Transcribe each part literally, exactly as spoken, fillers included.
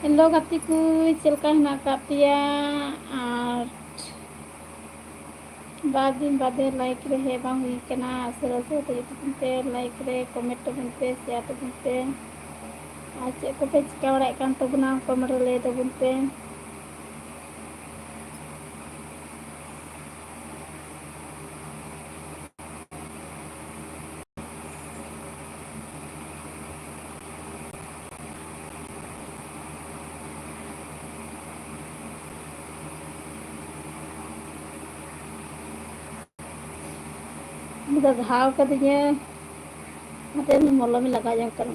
Hello ᱜᱟᱛᱮ ᱠᱚ, ᱪᱮᱫ ᱞᱮᱠᱟ ᱦᱮᱱᱟᱜ ᱟᱠᱟᱫ ᱯᱮᱭᱟ? ᱟᱨ ᱵᱟᱨ ᱫᱤᱱ ᱵᱟᱫᱮ ᱞᱟᱭᱤᱵᱷ ᱨᱮ ᱦᱮᱡ ᱵᱟᱝ ᱦᱩᱭ ᱠᱟᱱᱟ᱾ ᱟᱥᱟᱲ ᱟᱥᱟᱲ ᱛᱮ ᱦᱤᱡᱩᱜ ᱛᱟᱵᱚᱱ ᱯᱮ, ᱞᱟᱭᱤᱠ ᱨᱮ, ᱠᱚᱢᱮᱱᱴ ᱛᱟᱵᱚᱱ ᱯᱮ, ᱥᱮᱭᱟᱨ ᱛᱟᱵᱚᱱ ᱯᱮ᱾ ᱟᱨ ᱪᱮᱫ ᱠᱚᱯᱮ ᱪᱤᱠᱟᱹ ᱵᱟᱲᱟᱭᱮᱫ ᱠᱟᱱ ᱛᱟᱵᱚᱱᱟ, ᱠᱚᱢᱮᱱᱴ ᱨᱮ ᱞᱟᱹᱭ ᱛᱟᱵᱚᱱ ᱯᱮ᱾ ᱩᱱᱤ ᱫᱚ ᱜᱷᱟᱣ ᱠᱟᱫᱤᱧᱟᱭ, ᱚᱱᱟᱛᱮ ᱩᱱᱤ ᱢᱚᱞᱚᱢᱤᱧ ᱞᱟᱜᱟᱣ ᱡᱚᱝ ᱠᱟᱱᱟ᱾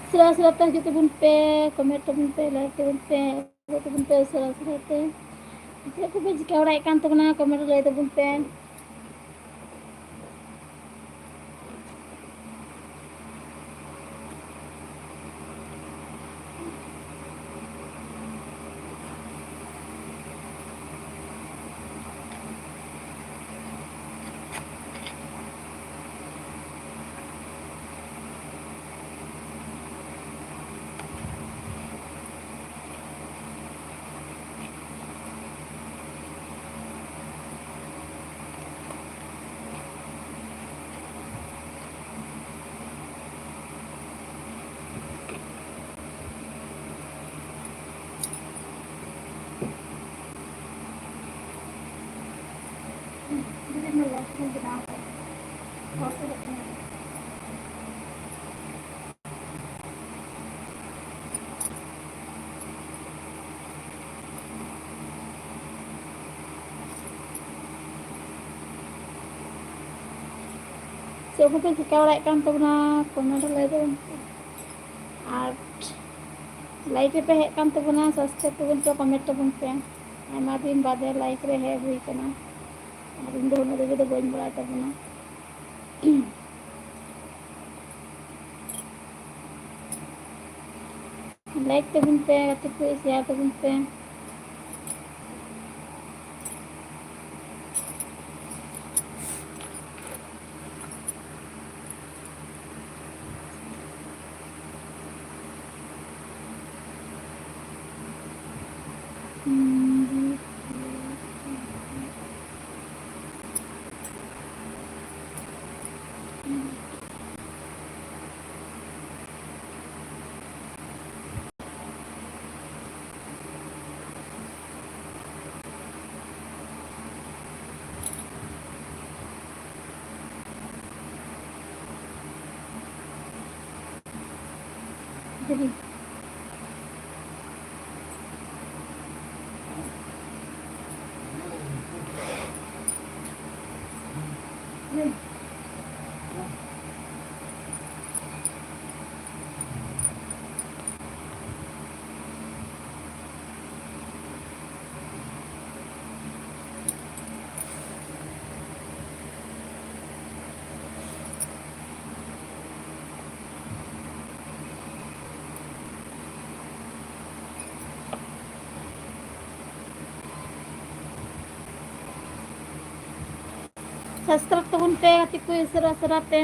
ᱩᱥᱟᱹᱨᱟ ᱩᱥᱟᱹᱨᱟ ᱛᱮ ᱦᱤᱡᱩᱜ ᱛᱟᱵᱚᱱ ᱯᱮ, ᱠᱚᱢᱮᱱᱴ ᱛᱟᱵᱚᱱ ᱯᱮ, ᱞᱟᱭᱤᱠ ᱛᱟᱵᱚᱱ ᱯᱮ, ᱩᱥᱟᱹᱨᱟ ᱩᱥᱟᱹᱨᱟ ᱛᱮ᱾ ᱪᱮᱫ ᱠᱚᱯᱮ ᱪᱤᱠᱟᱹ ᱵᱟᱲᱟᱭᱮᱫ ᱠᱟᱱ ᱛᱟᱵᱚᱱᱟ, ᱠᱚᱢᱮᱱᱴ ᱨᱮ ᱞᱟᱹᱭ ᱛᱟᱵᱚᱱ ᱯᱮ᱾ ᱠᱚᱯᱮ ᱪᱤᱠᱟᱹ ᱵᱟᱲᱟᱭᱮᱫ ᱠᱟᱱ ᱛᱟᱵᱚᱱᱟ, comment ᱨᱮ ᱞᱟᱹᱭ ᱛᱟᱵᱚᱱ ᱯᱮ᱾ ᱟᱨ like ᱨᱮᱯᱮ ᱦᱮᱡ ᱠᱟᱱ ᱛᱟᱵᱚᱱᱟ, subscribe ᱛᱟᱵᱚᱱ ᱯᱮ, comment ᱛᱟᱵᱚᱱ ᱯᱮ᱾ ᱟᱭᱢᱟ ᱫᱤᱱ ᱵᱟᱫᱮ like ᱨᱮ ᱦᱮᱡ ᱦᱩᱭ ᱠᱟᱱᱟ᱾ ᱟᱨ ᱤᱧ ᱫᱚ ᱩᱱᱟᱹᱜ ᱨᱮᱜᱮ ᱫᱚ ᱵᱟᱹᱧ ᱵᱟᱲᱟᱭ ᱛᱟᱵᱚᱱᱟ᱾ Like ᱛᱟᱵᱚᱱ ᱯᱮ ᱜᱟᱛᱮ ᱠᱚ, share ᱛᱟᱵᱚᱱ ᱯᱮ᱾ Subscribe ᱛᱟᱵᱚᱱ ᱯᱮ ᱜᱟᱛᱮ ᱠᱚ, ᱩᱥᱟᱹᱨᱟ ᱩᱥᱟᱹᱨᱟ ᱛᱮ᱾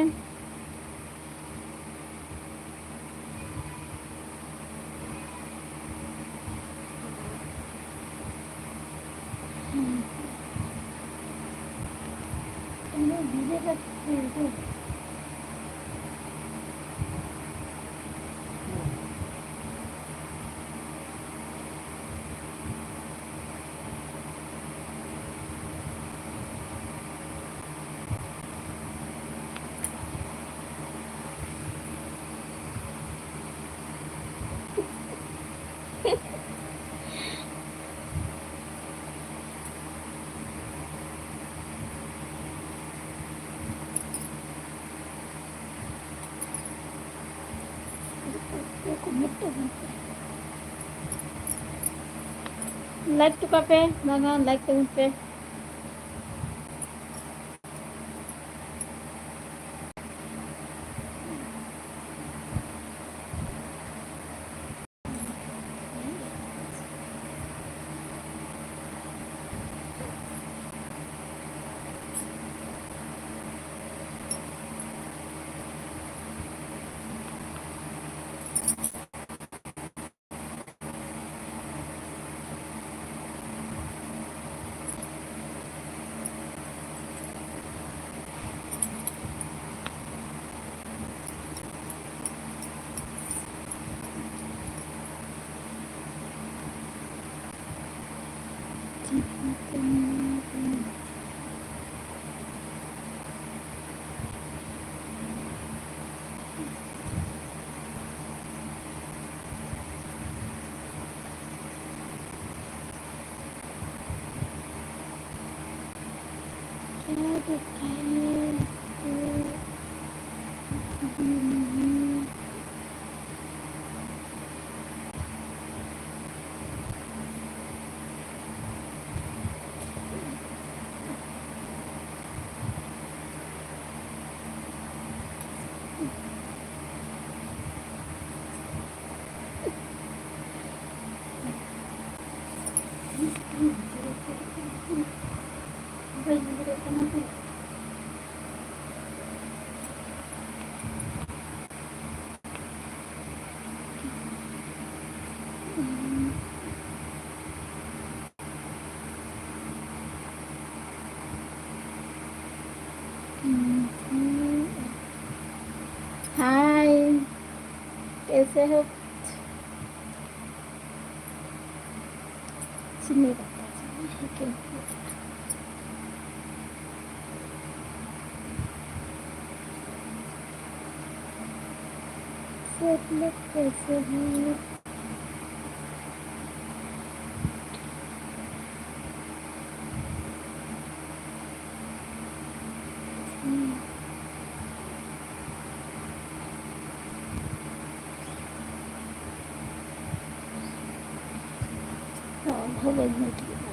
ᱞᱟᱭᱤᱠ ᱦᱚᱴᱚ ᱠᱟᱜ ᱯᱮ, ᱵᱟᱝᱟ ᱞᱟᱭᱤᱠ ᱛᱟᱵᱚᱱ ᱯᱮ᱾ हाय, कैसे हो? चीनी पत्ता, चीनी, ओके। सब लोग कैसे हैं? हम्म। हाँ, ᱦᱚᱸ ᱵᱟᱹᱧ ᱧᱮᱞ ᱴᱷᱤᱠ ᱠᱟᱱᱟ᱾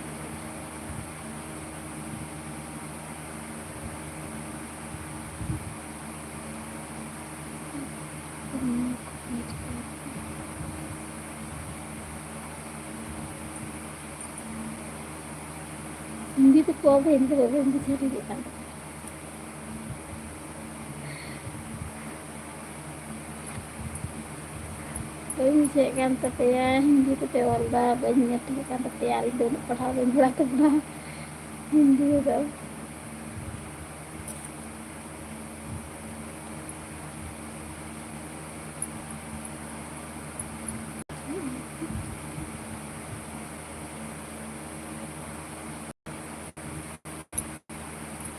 ᱦᱤᱱᱫᱤ ᱛᱮ ᱠᱚᱞ ᱫᱚ ᱦᱤᱱᱫᱤ ᱫᱚ ᱵᱟᱹᱧ ᱵᱩᱡᱷᱟᱹᱣ ᱫᱟᱲᱮᱭᱟᱜ ᱠᱟᱱ ᱛᱟᱦᱮᱸᱫ᱾ ᱵᱟᱹᱧ ᱵᱩᱡᱷᱟᱹᱣᱮᱫ ᱠᱟᱱ ᱛᱟᱯᱮᱭᱟ, ᱦᱤᱱᱫᱤ ᱛᱮᱯᱮ ᱚᱞ ᱫᱟ, ᱵᱟᱹᱧ ᱧᱮᱞ ᱴᱷᱤᱠ ᱠᱟᱱ ᱛᱟᱯᱮᱭᱟ᱾ ᱟᱨ ᱤᱧ ᱫᱚ ᱩᱱᱟᱹᱜ ᱯᱟᱲᱦᱟᱣ ᱵᱟᱹᱧ ᱵᱟᱲᱟᱭ ᱛᱟᱵᱚᱱᱟ ᱦᱤᱱᱫᱤ ᱨᱮᱫᱚ᱾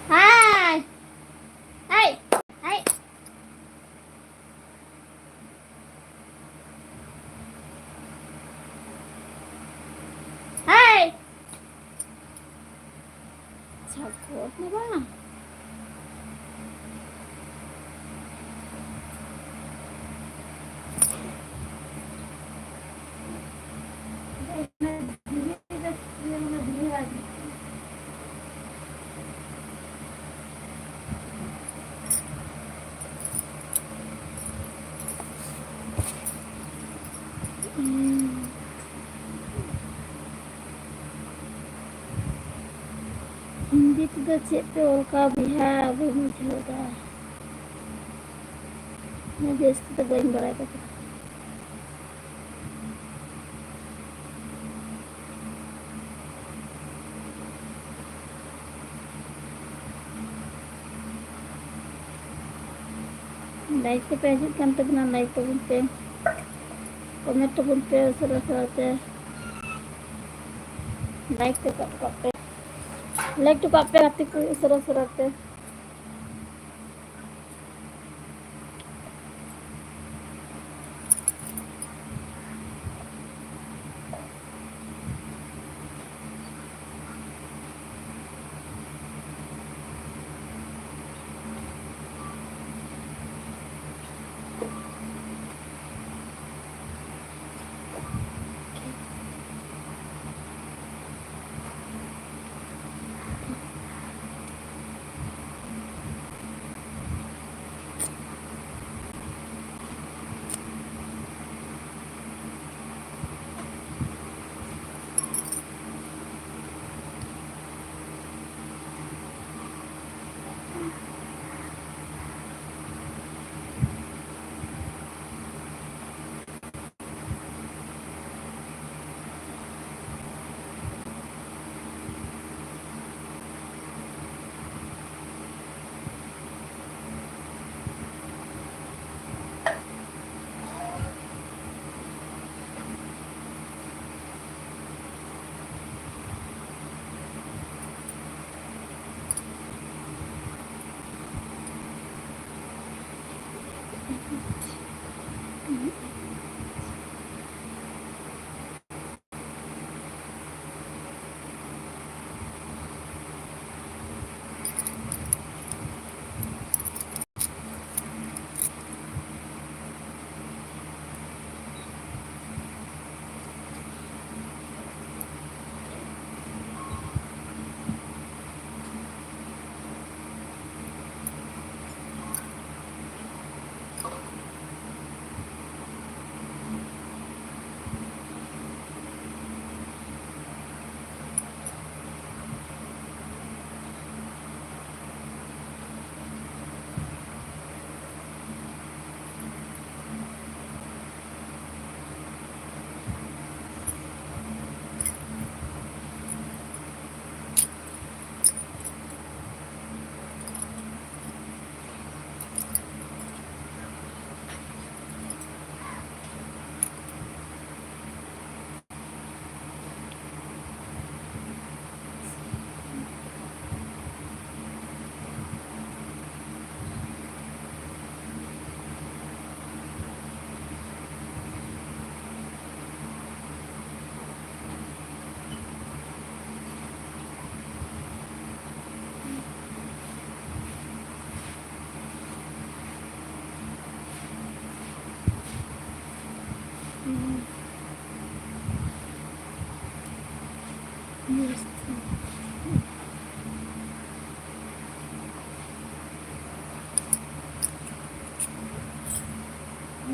ᱦᱟᱭ! ᱦᱟᱭ! ᱦᱟᱭ! ᱦᱟᱭ! ᱥᱟᱯᱚᱨᱴ ᱢᱟ ᱵᱟᱝ᱾ ᱦᱤᱱᱫᱤ ᱛᱮᱫᱚ ᱪᱮᱫ ᱯᱮ ᱚᱞ ᱠᱟᱣ ᱵᱚᱭᱦᱟ? ᱵᱟᱹᱧ ᱵᱩᱡᱷᱟᱹᱣ ᱫᱟ᱾ ᱩᱱᱟᱹᱜ ᱵᱮᱥ ᱛᱮᱫᱚ ᱵᱟᱹᱧ ᱵᱟᱲᱟᱭ ᱛᱟᱯᱮ᱾ ᱞᱟᱭᱤᱠ ᱠᱚᱯᱮ ᱦᱤᱡᱩᱜ ᱠᱟᱱ ᱛᱟᱵᱚᱱᱟ, ᱞᱟᱭᱤᱠ ᱛᱟᱵᱚᱱ ᱯᱮ, ᱠᱚᱢᱮᱱᱴ ᱛᱟᱵᱚᱱ ᱯᱮ ᱩᱥᱟᱹᱨᱟ ᱩᱥᱟᱹᱨᱟ ᱛᱮ᱾ ᱞᱟᱭᱤᱠ ᱴᱚ ᱠᱟᱜ ᱯᱮ, ᱞᱟᱭᱤᱠ ᱴᱚ ᱠᱟᱜ ᱯᱮ ᱜᱟᱛᱮ ᱠᱚ ᱩᱥᱟᱹᱨᱟ ᱩᱥᱟᱹᱨᱟ ᱛᱮ᱾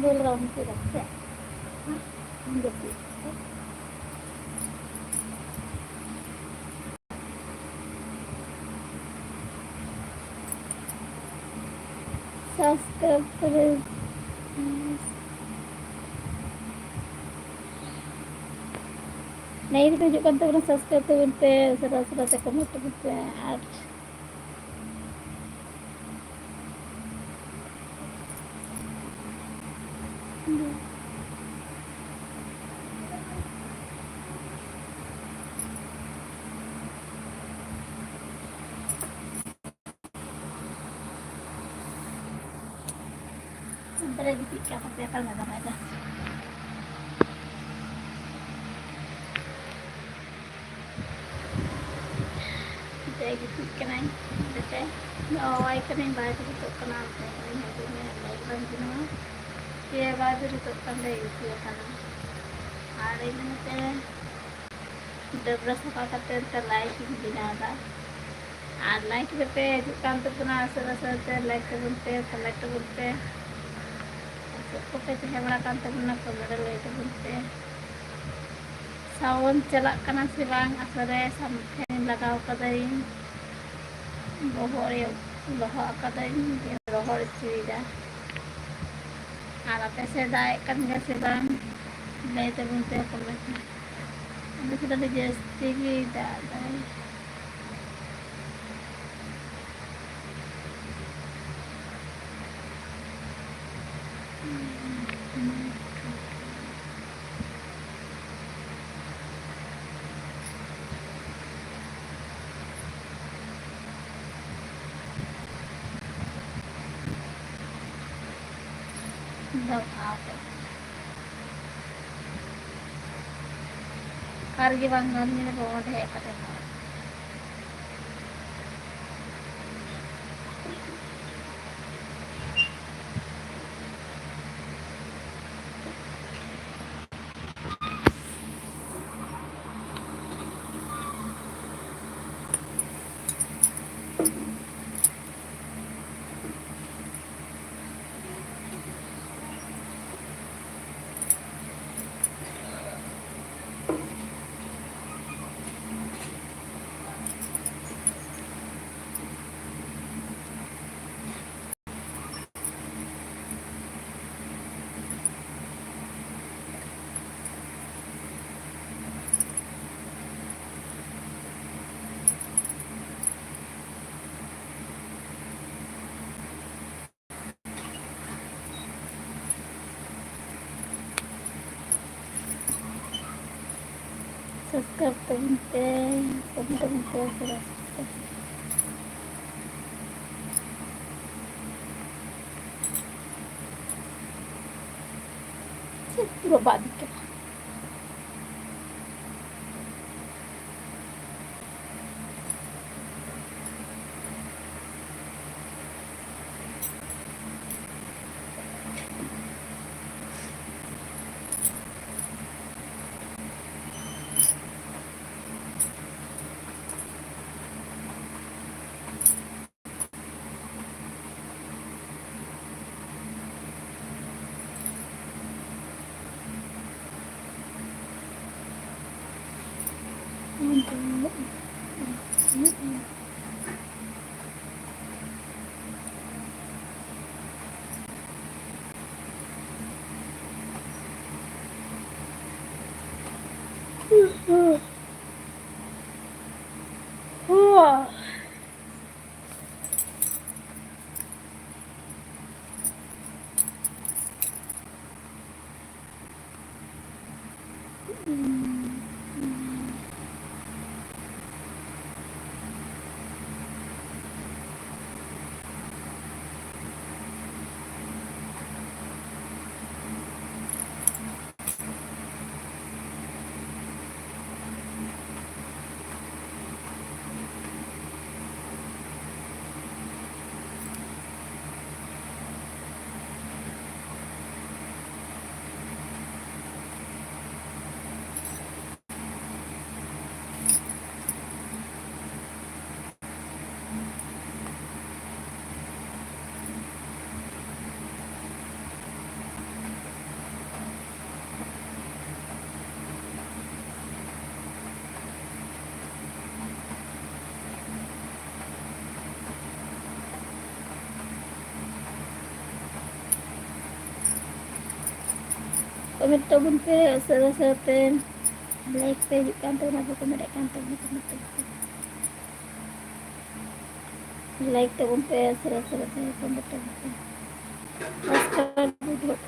ᱵᱮᱞ ᱨᱟᱣᱩᱱᱰ ᱠᱮᱫᱟ ᱥᱮ? ᱦᱮᱸ? ᱡᱟᱹᱯᱤᱫ᱾ ᱥᱟᱵᱥᱠᱨᱟᱭᱤᱵ ᱠᱚᱨᱮ᱾ ᱞᱟᱭᱤᱵᱷ ᱨᱮ ᱦᱤᱡᱩᱜ ᱠᱟᱱ ᱛᱟᱵᱚᱱᱟ, ᱥᱟᱵᱥᱠᱨᱟᱭᱤᱵ ᱛᱟᱵᱚᱱ ᱯᱮ, ᱥᱟᱫᱟ ᱥᱟᱫᱟ ᱛᱮ ᱠᱚᱢᱮᱱᱴ ᱛᱟᱵᱚᱱ ᱯᱮ᱾ ᱟᱨ ᱚᱱᱛᱮ ᱨᱮ ᱜᱤᱛᱤᱡ ᱠᱟᱜ ᱠᱟᱛᱮ ᱛᱟᱞᱢᱟ ᱫᱚᱦᱚᱭᱮᱫᱟ᱾ ᱱᱤᱛᱚᱜ ᱜᱤᱛᱤᱡ ᱠᱟᱱᱟᱭ, ᱱᱚᱛᱮ ᱦᱚᱦᱚᱣᱟᱭ ᱠᱟᱹᱱᱟᱹᱧ, ᱵᱟᱭ ᱵᱮᱨᱮᱫᱚᱜ ᱠᱟᱱᱟ᱾ ᱚᱱᱛᱮ ᱠᱟᱹᱱᱟᱹᱧ, ᱦᱤᱡᱩᱜ ᱢᱮ, ᱞᱟᱹᱭ ᱵᱟᱝ ᱜᱟᱱᱚᱜᱼᱟ᱾ ᱪᱮᱫ ᱵᱟᱭ ᱵᱮᱨᱮᱫᱚᱜ ᱠᱟᱱ ᱫᱚᱭ ᱤᱥᱤ ᱟᱠᱟᱱᱟ᱾ ᱟᱨ ᱤᱧ ᱱᱚᱛᱮ ᱰᱟᱹᱵᱽᱨᱟᱹ ᱥᱟᱯᱷᱟ ᱠᱟᱛᱮ ᱱᱚᱛᱮ ᱞᱟᱭᱤᱴ ᱤᱧ ᱵᱮᱱᱟᱣ ᱮᱫᱟ᱾ ᱟᱨ ᱞᱟᱭᱤᱠ ᱨᱮᱯᱮ ᱦᱤᱡᱩᱜ ᱠᱟᱱ ᱛᱟᱵᱚᱱᱟ, ᱟᱥᱟᱲ ᱟᱥᱟᱲ ᱛᱮ ᱞᱟᱭᱤᱠ ᱛᱟᱵᱚᱱ ᱯᱮ, ᱠᱚᱢᱮᱱᱴ ᱛᱟᱵᱚᱱ ᱯᱮ᱾ ᱟᱨ ᱪᱮᱫ ᱠᱚᱯᱮ ᱛᱟᱦᱮᱸ ᱵᱟᱲᱟ ᱠᱟᱱ ᱛᱟᱵᱚᱱᱟ, ᱠᱚᱢᱮᱱᱴ ᱨᱮ ᱞᱟᱹᱭ ᱛᱟᱵᱚᱱ ᱯᱮ᱾ ᱥᱟᱣᱩᱱᱰ ᱪᱟᱞᱟᱜ ᱠᱟᱱᱟ ᱥᱮ ᱵᱟᱝ? ᱟᱥᱚᱞᱮ ᱥᱟᱢᱠᱷᱮᱧ ᱞᱟᱜᱟᱣ ᱠᱟᱫᱟᱹᱧ, ᱵᱚᱦᱚᱜ ᱨᱮ ᱞᱚᱦᱚᱫ ᱠᱟᱫᱟᱹᱧ, ᱨᱚᱦᱚᱲ ᱦᱚᱪᱚᱭᱮᱫᱟ᱾ ᱟᱨ ᱟᱯᱮ ᱥᱮᱫ ᱫᱟᱜ ᱮᱫ ᱠᱟᱱ ᱜᱮᱭᱟ ᱥᱮ ᱵᱟᱝ? ᱞᱟᱹᱭ ᱛᱟᱵᱚᱱ ᱯᱮ ᱠᱚᱢᱮᱱᱴ ᱨᱮ᱾ ᱟᱞᱮ ᱥᱮᱫ ᱫᱚ ᱟᱹᱰᱤ ᱡᱟᱹᱥᱛᱤ ᱜᱮᱭ ᱫᱟᱜ ᱮᱫᱟᱭ᱾ ᱫᱚ ᱵᱷᱟᱯ᱾ ᱚᱠᱟ ᱨᱮᱜᱮ ᱵᱟᱝ ᱜᱟᱱ ᱧᱮᱞ ᱠᱚ ᱚᱸᱰᱮ ᱦᱮᱡ ᱠᱟᱛᱮ ᱦᱚᱸ᱾ Subscribe ᱛᱟᱵᱚᱱ ᱯᱮ, ᱠᱚᱢᱮᱱᱴ ᱛᱟᱵᱚᱱ ᱯᱮ, ᱥᱮ ᱵᱟᱝ? ᱪᱮᱫ ᱵᱟᱵᱟ ᱤᱫᱤ ᱠᱟᱱᱟ? ᱠᱚᱢᱮᱱᱴ ᱛᱟᱵᱚᱱ ᱯᱮ ᱩᱥᱟᱹᱨᱟ ᱩᱥᱟᱹᱨᱟ ᱛᱮ᱾ ᱞᱟᱭᱤᱠ ᱯᱮ ᱦᱤᱡᱩᱜ ᱠᱟᱱ ᱛᱟᱵᱚᱱᱟ, ᱵᱟᱠᱚ ᱠᱚᱢᱮᱱᱴ ᱮᱫ ᱠᱟᱱ ᱛᱟᱵᱚᱱᱟ, ᱠᱚᱢᱮᱱᱴ ᱛᱟᱵᱚᱱ ᱯᱮ᱾ ᱞᱟᱭᱤᱠ ᱛᱟᱵᱚᱱ ᱯᱮ ᱩᱥᱟᱹᱨᱟ ᱩᱥᱟᱹᱨᱟ ᱛᱮ, ᱠᱚᱢᱮᱱᱴ ᱛᱟᱵᱚᱱ ᱯᱮ᱾ ᱟᱡᱠᱟᱞ ᱵᱷᱳᱴ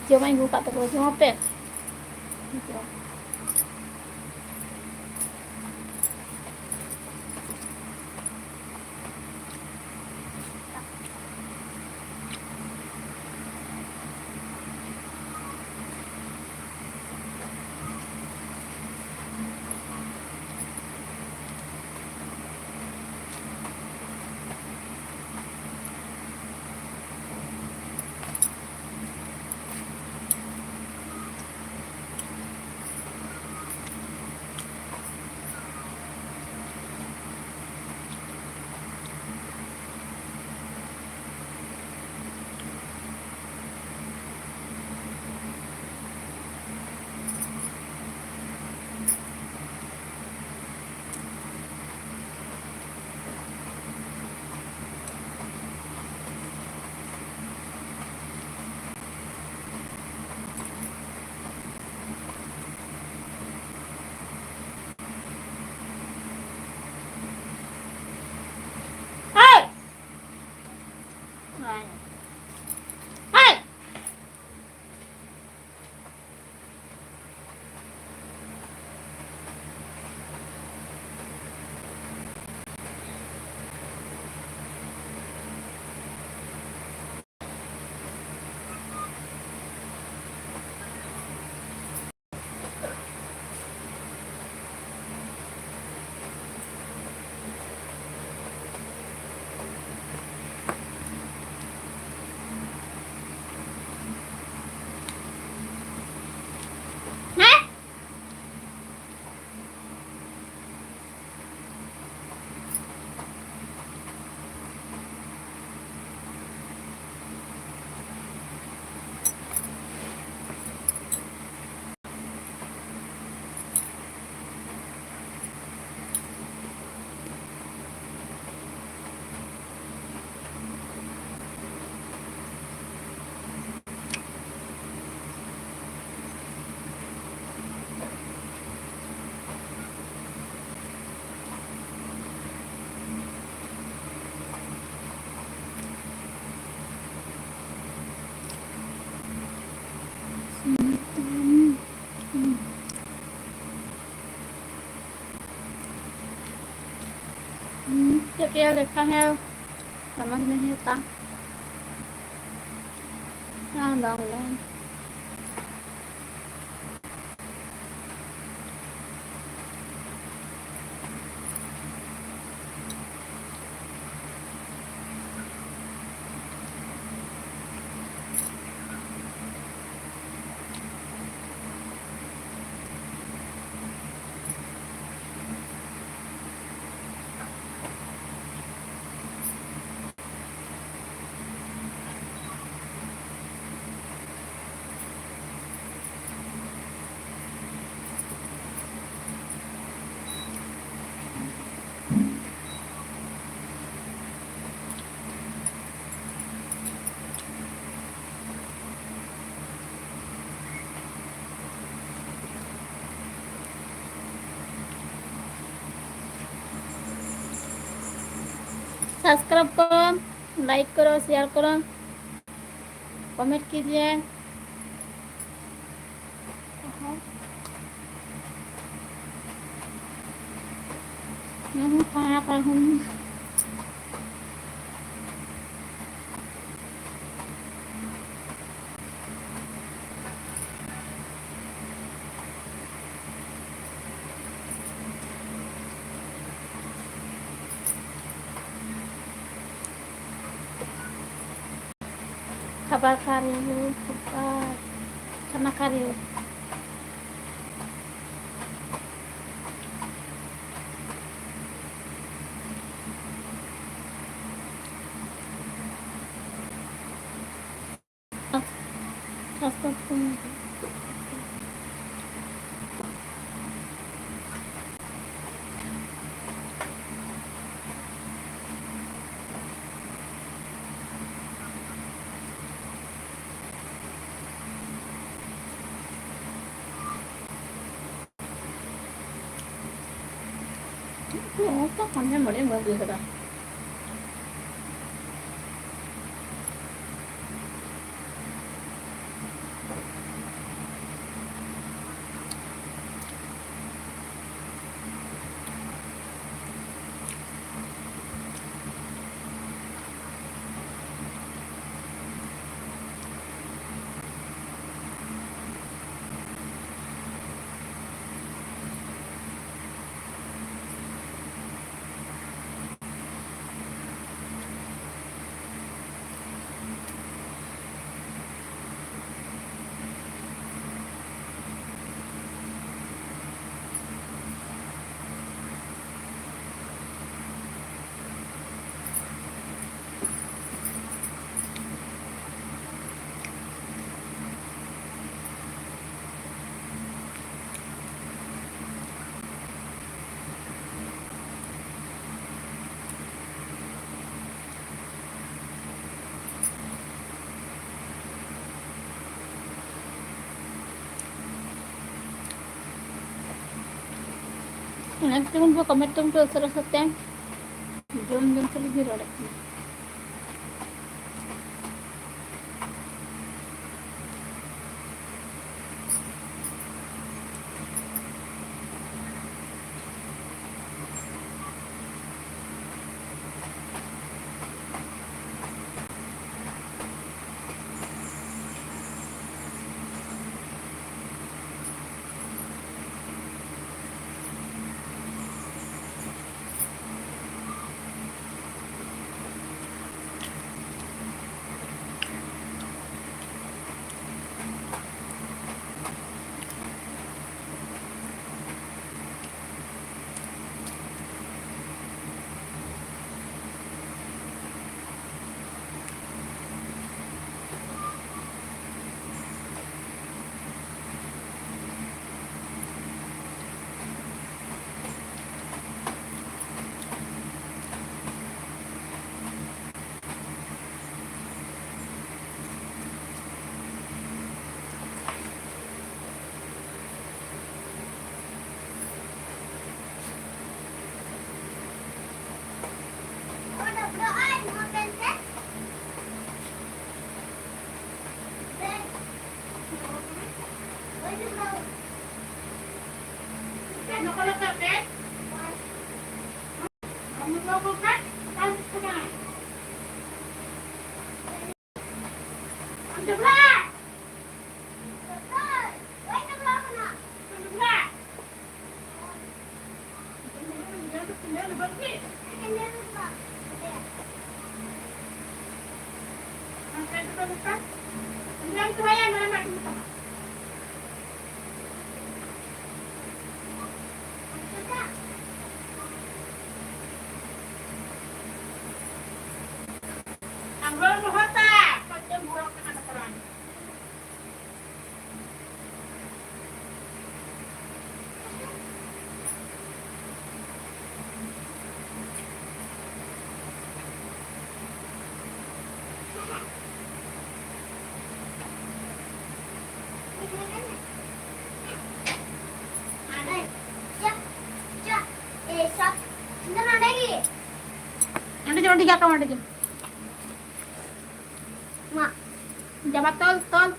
ᱡᱚᱢᱟᱜ ᱤᱧ ᱟᱹᱜᱩ ᱟᱠᱟᱫ ᱛᱟᱠᱚᱣᱟ, ᱡᱚᱢ ᱟᱯᱮ? ᱦᱮᱸ᱾ हम्म, चटिया देखा है, समझ नहीं आता। हाँ, डाउनलोड। Subscribe ᱠᱚᱢ᱾ लाइक करो, शेयर करो, कमेंट कीजिए। हम्म, खाना खा हूँ। खाना खा रही हूँ, खाना खा रही हूँ। ᱚᱱᱟ ᱛᱮᱵᱚᱱ ᱠᱚ ᱠᱚᱢᱮᱱᱴ ᱛᱟᱵᱚᱱ ᱯᱮ ᱩᱥᱟᱹᱨᱟ ᱩᱥᱟᱹᱨᱟ ᱛᱮ᱾ ᱡᱚᱢ ᱡᱚᱢ ᱛᱮᱞᱤᱧ ᱨᱚᱲᱮᱫ ᱠᱟᱱᱟ᱾ ᱚᱸᱰᱮ ᱡᱮ, ᱚᱸᱰᱮ ᱜᱮ ᱟᱠᱟᱢ, ᱚᱸᱰᱮ ᱡᱮ᱾ ᱢᱟ᱾ ᱡᱟᱢᱟ ᱛᱚᱞ, ᱛᱚᱞ᱾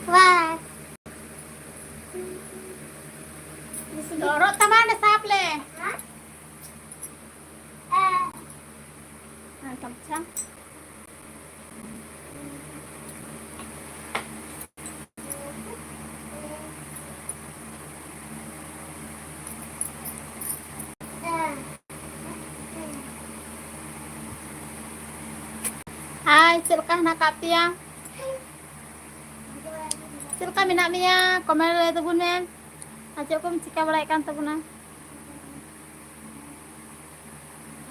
ᱵᱟᱭ᱾ ᱫᱚᱨᱚᱜ ᱛᱟᱢᱟ, ᱚᱸᱰᱮ ᱥᱟᱵ ᱞᱮ᱾ ᱦᱮᱸ? ᱟᱨ ᱜᱟᱢᱪᱷᱟ᱾ ᱦᱟᱭ, ᱪᱮᱫ ᱞᱮᱠᱟ ᱦᱮᱱᱟᱜ ᱟᱠᱟᱫ ᱯᱮᱭᱟ? ᱪᱮᱫ ᱞᱮᱠᱟ ᱢᱮᱱᱟᱜ ᱢᱮᱭᱟ? ᱠᱚᱢᱮᱱᱴ ᱨᱮ ᱞᱟᱹᱭ ᱛᱟᱵᱚᱱ ᱢᱮ᱾ ᱟᱨ ᱪᱮᱫ ᱠᱚᱢ ᱪᱤᱠᱟᱹ ᱵᱟᱲᱟᱭᱮᱫ ᱠᱟᱱ ᱛᱟᱵᱚᱱᱟ?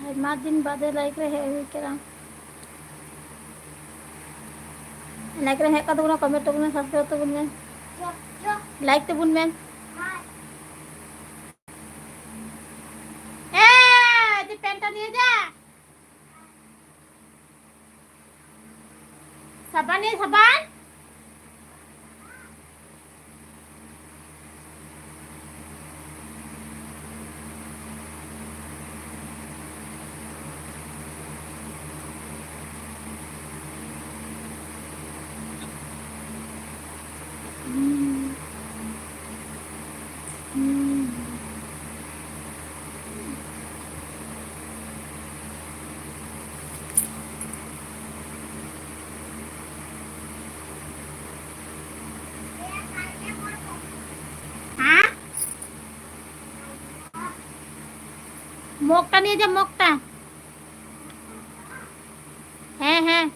ᱟᱭᱢᱟ ᱫᱤᱱ ᱵᱟᱫᱮ ᱞᱟᱭᱤᱵᱷ ᱨᱮ ᱦᱮᱡ ᱦᱩᱭ ᱠᱟᱱᱟ᱾ ᱞᱟᱭᱤᱵᱷ ᱨᱮ ᱦᱮᱡ ᱠᱟᱛᱮ ᱵᱚᱱ ᱠᱚᱢᱮᱱᱴ ᱛᱟᱵᱚᱱ ᱢᱮ, ᱥᱟᱵᱥᱠᱨᱟᱭᱤᱵ ᱛᱟᱵᱚᱱ ᱢᱮ, ᱞᱟᱭᱤᱠ ᱛᱟᱵᱚᱱ ᱢᱮ᱾ ᱮ, ᱡᱮ ᱯᱮᱱᱴ ᱴᱟᱝ ᱱᱤᱭᱮ ᱡᱟ᱾ ᱥᱟᱵᱟᱱ ᱮ ᱥᱟᱵᱟᱱ᱾ ᱢᱚᱜᱽᱴᱟ ᱱᱤᱭᱮ ᱡᱟ, ᱢᱚᱜᱽᱴᱟ᱾ ᱦᱮᱸ, ᱦᱮᱸ᱾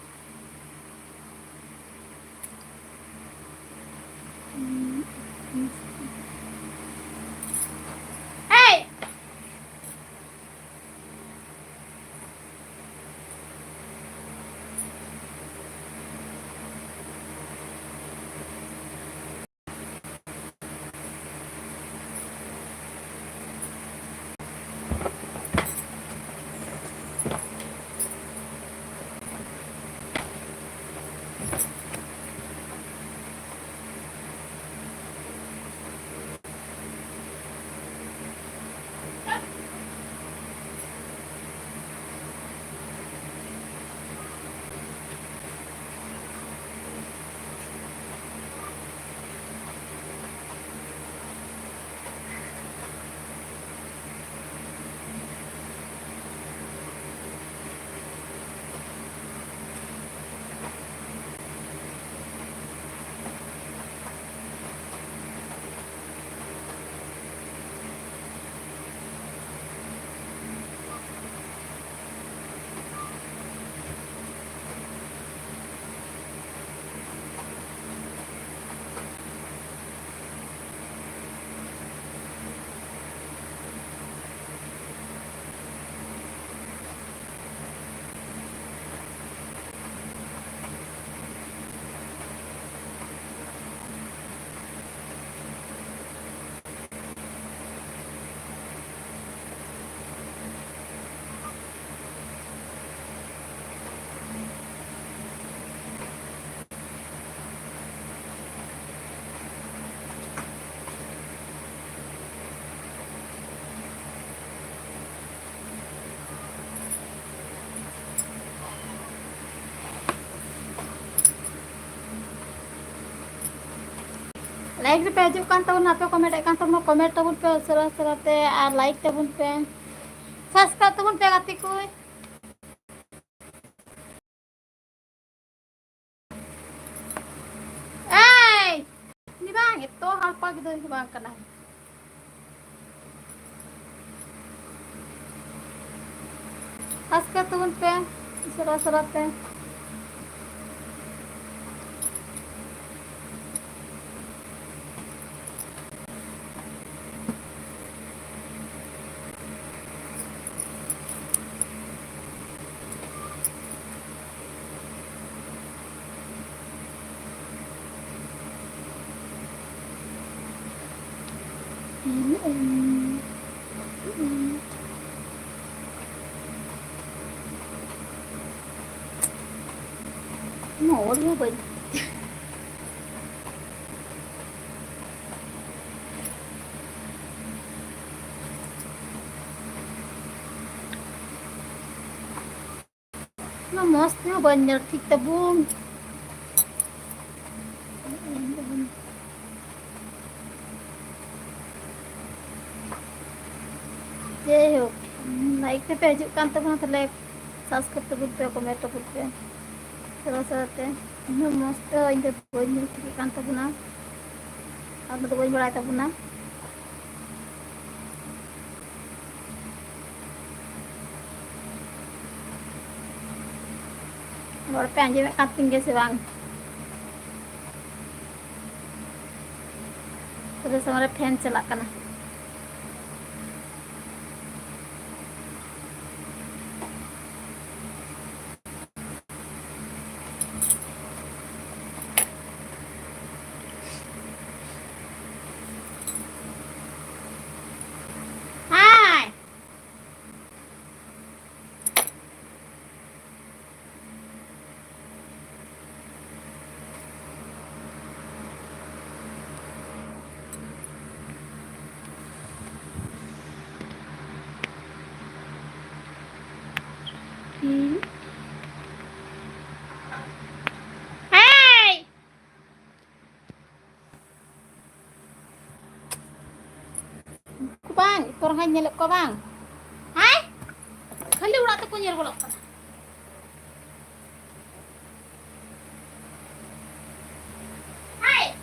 ᱮᱭ! Like ᱨᱮᱯᱮ ᱦᱤᱡᱩᱜ ᱠᱟᱱ ᱛᱟᱵᱚᱱᱟ, ᱟᱯᱮ comment ᱮᱫ ᱠᱟᱱ ᱛᱟᱵᱚᱱᱟ, comment ᱛᱟᱵᱚᱱ ᱯᱮ ᱩᱥᱟᱹᱨᱟ ᱩᱥᱟᱹᱨᱟ ᱛᱮ, ᱟᱨ like ᱛᱟᱵᱚᱱ ᱯᱮ, subscribe ᱛᱟᱵᱚᱱ ᱯᱮ ᱜᱟᱛᱮ ᱠᱚ᱾ ᱮᱭ! ᱩᱱᱤ ᱵᱟᱝ, ᱮᱛᱚ ᱦᱟᱞᱯᱟ ᱜᱤᱫᱽᱨᱟᱹ ᱫᱚ ᱵᱟᱝ ᱠᱟᱱᱟᱭ᱾ ᱟᱥᱠᱟ ᱛᱟᱵᱚᱱ ᱯᱮ ᱩᱥᱟᱹᱨᱟ ᱩᱥᱟᱹᱨᱟ ᱛᱮ᱾ ᱱᱚᱣᱟ ᱚᱞ ᱦᱚᱸ ᱵᱟᱹᱧ ᱚᱱᱟ ᱢᱚᱸᱡᱽ ᱛᱮᱦᱚᱸ ᱵᱟᱹᱧ ᱧᱮᱞ ᱴᱷᱤᱠ ᱛᱟᱵᱚᱱ᱾ ᱡᱟᱭᱦᱳᱠ, ᱞᱟᱭᱤᱠ ᱛᱮᱯᱮ ᱦᱤᱡᱩᱜ ᱠᱟᱱ ᱛᱟᱵᱚᱱᱟ, ᱛᱟᱦᱞᱮ ᱥᱟᱵᱥᱠᱨᱟᱭᱤᱵ ᱛᱟᱵᱚᱱ ᱯᱮ, ᱠᱚᱢᱮᱱᱴ ᱛᱟᱵᱚᱱ ᱯᱮ᱾ ᱥᱟᱨᱟ ᱥᱟᱨᱟᱛᱮ ᱩᱱᱟᱹᱜ ᱢᱚᱸᱡᱽ ᱛᱮ ᱤᱧ ᱫᱚ ᱵᱟᱹᱧ ᱧᱮᱞ ᱴᱷᱤᱠ ᱠᱟᱱ ᱛᱟᱵᱚᱱᱟ, ᱟᱨ ᱫᱚ ᱵᱟᱹᱧ ᱵᱟᱲᱟᱭ ᱛᱟᱵᱚᱱᱟ᱾ ᱨᱚᱲ ᱯᱮ ᱟᱸᱡᱚᱢᱮᱫ ᱠᱟᱱ ᱛᱤᱧ ᱜᱮ ᱥᱮ ᱵᱟᱝ? ᱯᱩᱨᱟᱹ ᱥᱟᱢᱟᱝ ᱨᱮ ᱯᱷᱮᱱ ᱪᱟᱞᱟᱜ ᱠᱟᱱᱟ᱾ ᱦᱟᱭ᱾ ᱦᱩᱸ᱾ ᱦᱮᱭ! ᱩᱱᱠᱩ ᱵᱟᱝ, ᱠᱚᱨᱦᱟᱧ ᱧᱮᱞᱮᱫ ᱠᱚᱣᱟ ᱵᱟᱝ? ᱦᱮᱸ? ᱠᱷᱟᱹᱞᱤ ᱚᱲᱟᱜ ᱛᱮᱠᱚ ᱧᱮᱞ ᱵᱚᱞᱚᱜ ᱠᱟᱱᱟ᱾ ᱦᱮᱭ!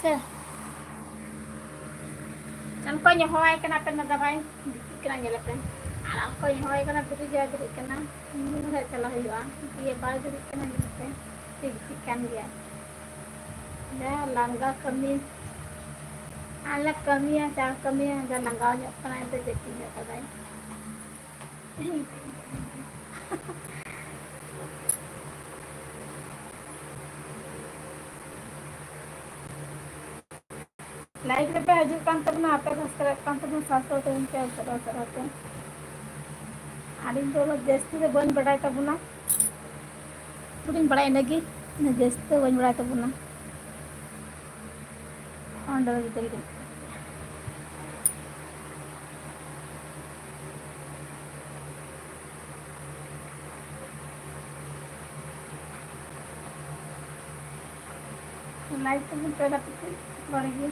ᱥᱮ᱾ ᱚᱠᱚᱭ ᱦᱚᱦᱚᱣᱟᱭ ᱠᱟᱱᱟ ᱯᱮ ᱱᱟᱫᱟ ᱵᱷᱟᱭ? ᱜᱤᱛᱤᱡ ᱠᱟᱱᱟ, ᱧᱮᱞᱮ ᱯᱮ᱾ ᱟᱨ ᱚᱠᱚᱭ ᱦᱚᱦᱚᱣᱟᱭ ᱠᱟᱱᱟ, ᱵᱮᱨᱮᱫ ᱜᱮ ᱵᱟᱭ ᱵᱮᱨᱮᱫ ᱠᱟᱱᱟ᱾ ᱩᱱᱤ ᱦᱚᱸ ᱪᱟᱞᱟᱣ ᱦᱩᱭᱩᱜᱼᱟ, ᱫᱤᱭᱮ ᱵᱟᱭ ᱵᱮᱨᱮᱫ ᱠᱟᱱᱟ, ᱧᱮᱞᱮ ᱯᱮ᱾ ᱜᱤᱛᱤᱡ ᱠᱟᱱ ᱜᱮᱭᱟ᱾ ᱡᱟ ᱞᱟᱸᱜᱟ ᱠᱟᱹᱢᱤ᱾ ᱟᱞᱮ ᱠᱟᱹᱢᱤᱭᱟ, ᱪᱟ ᱠᱟᱹᱢᱤᱭᱟ, ᱡᱟ ᱞᱟᱸᱜᱟᱣ ᱧᱚᱜ ᱠᱟᱱᱟᱭ, ᱟᱫᱚ ᱡᱟᱹᱯᱤᱫ ᱧᱚᱜ ᱠᱟᱫᱟᱭ᱾ ᱞᱟᱭᱤᱵᱷ ᱨᱮᱯᱮ ᱦᱤᱡᱩᱜ ᱠᱟᱱ ᱛᱟᱵᱚᱱᱟ, ᱟᱯᱮ ᱠᱚ ᱥᱟᱵᱥᱠᱨᱟᱭᱤᱵ ᱠᱟᱱ ᱛᱟᱵᱚᱱᱟ, ᱥᱟᱶ ᱥᱟᱶᱛᱮ ᱤᱧ ᱯᱮ ᱥᱟᱨᱦᱟᱣ ᱥᱟᱨᱦᱟᱣ ᱯᱮ᱾ ᱟᱹᱞᱤᱧ ᱫᱚ ᱩᱱᱟᱹᱜ ᱡᱟᱹᱥᱛᱤ ᱫᱚ ᱵᱟᱹᱧ ᱵᱟᱰᱟᱭ ᱛᱟᱵᱚᱱᱟ, ᱴᱩᱠᱩᱧ ᱵᱟᱲᱟᱭᱟ ᱤᱱᱟᱹᱜᱮ, ᱩᱱᱟᱹᱜ ᱡᱟᱹᱥᱛᱤ ᱫᱚ ᱵᱟᱹᱧ ᱵᱟᱲᱟᱭ ᱛᱟᱵᱚᱱᱟ᱾ ᱚᱸᱰᱮ ᱫᱚ ᱡᱚᱛᱚ ᱜᱮ ᱞᱟᱭᱤᱵᱷ ᱛᱟᱵᱚᱱ ᱯᱮ ᱜᱟᱛᱮ ᱠᱚ, ᱵᱟᱲᱮ ᱜᱮ᱾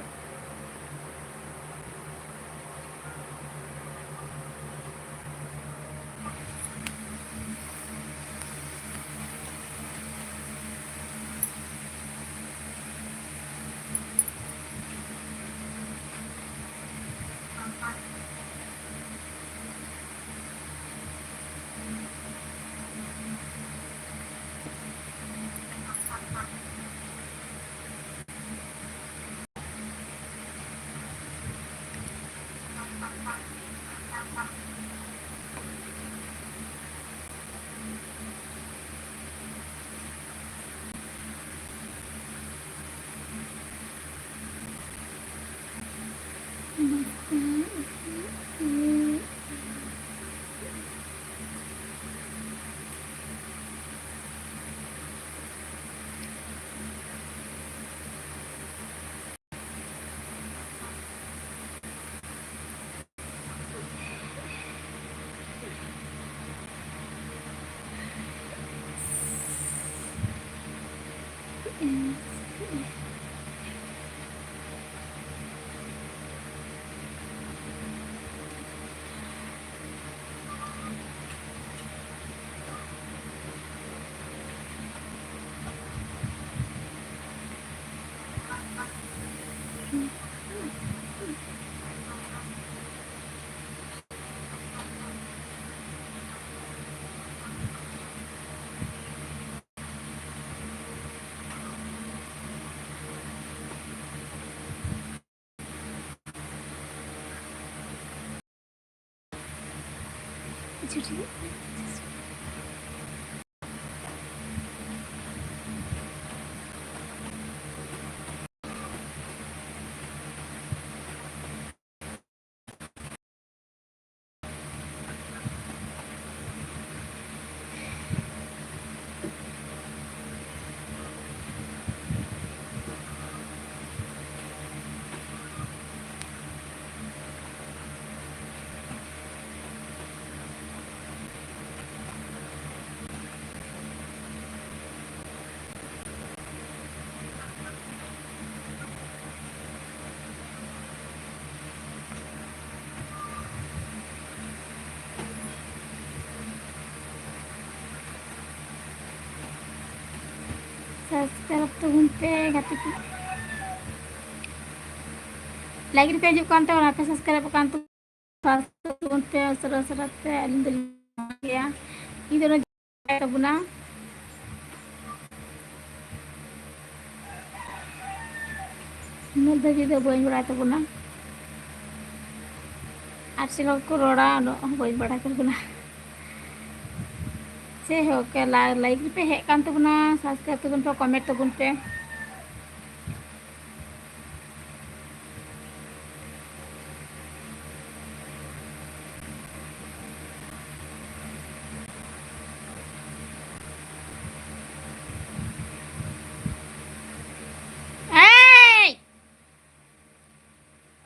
Subscribe ᱛᱟᱵᱚᱱ ᱯᱮ ᱜᱟᱛᱮ ᱠᱚ᱾ Like ᱨᱮᱯᱮ ᱦᱤᱡᱩᱜ ᱠᱟᱱ ᱛᱟᱵᱚᱱᱟ, ᱟᱯᱮ subscribe ᱠᱟᱱ ᱛᱟᱵᱚᱱᱟ, subscribe ᱛᱟᱵᱚᱱ ᱯᱮ ᱩᱥᱟᱹᱨᱟ ᱩᱥᱟᱹᱨᱟ ᱛᱮ, ᱟᱹᱞᱤᱧ ᱫᱚᱞᱤᱧ ᱜᱮᱭᱟ᱾ ᱤᱧ ᱫᱚ ᱛᱟᱵᱚᱱᱟ᱾ ᱩᱱᱟᱹᱜ ᱫᱷᱟᱹᱵᱤᱡ ᱫᱚ ᱵᱟᱹᱧ ᱵᱟᱲᱟᱭ ᱛᱟᱵᱚᱱᱟ᱾ ᱟᱨ ᱪᱮᱫ ᱠᱚ ᱨᱚᱲᱟ, ᱩᱱᱟᱹᱜ ᱦᱚᱸ ᱵᱟᱹᱧ ᱵᱟᱲᱟᱭ ᱛᱟᱵᱚᱱᱟ᱾ ᱡᱟᱭᱦᱳᱠ, ᱞᱟ-, like ᱨᱮᱯᱮ ᱦᱮᱡ ᱠᱟᱱ ᱛᱟᱵᱚᱱᱟ, subscribe ᱛᱟᱵᱚᱱ ᱯᱮ, comment ᱛᱟᱵᱚᱱ ᱯᱮ᱾ ᱮᱭ!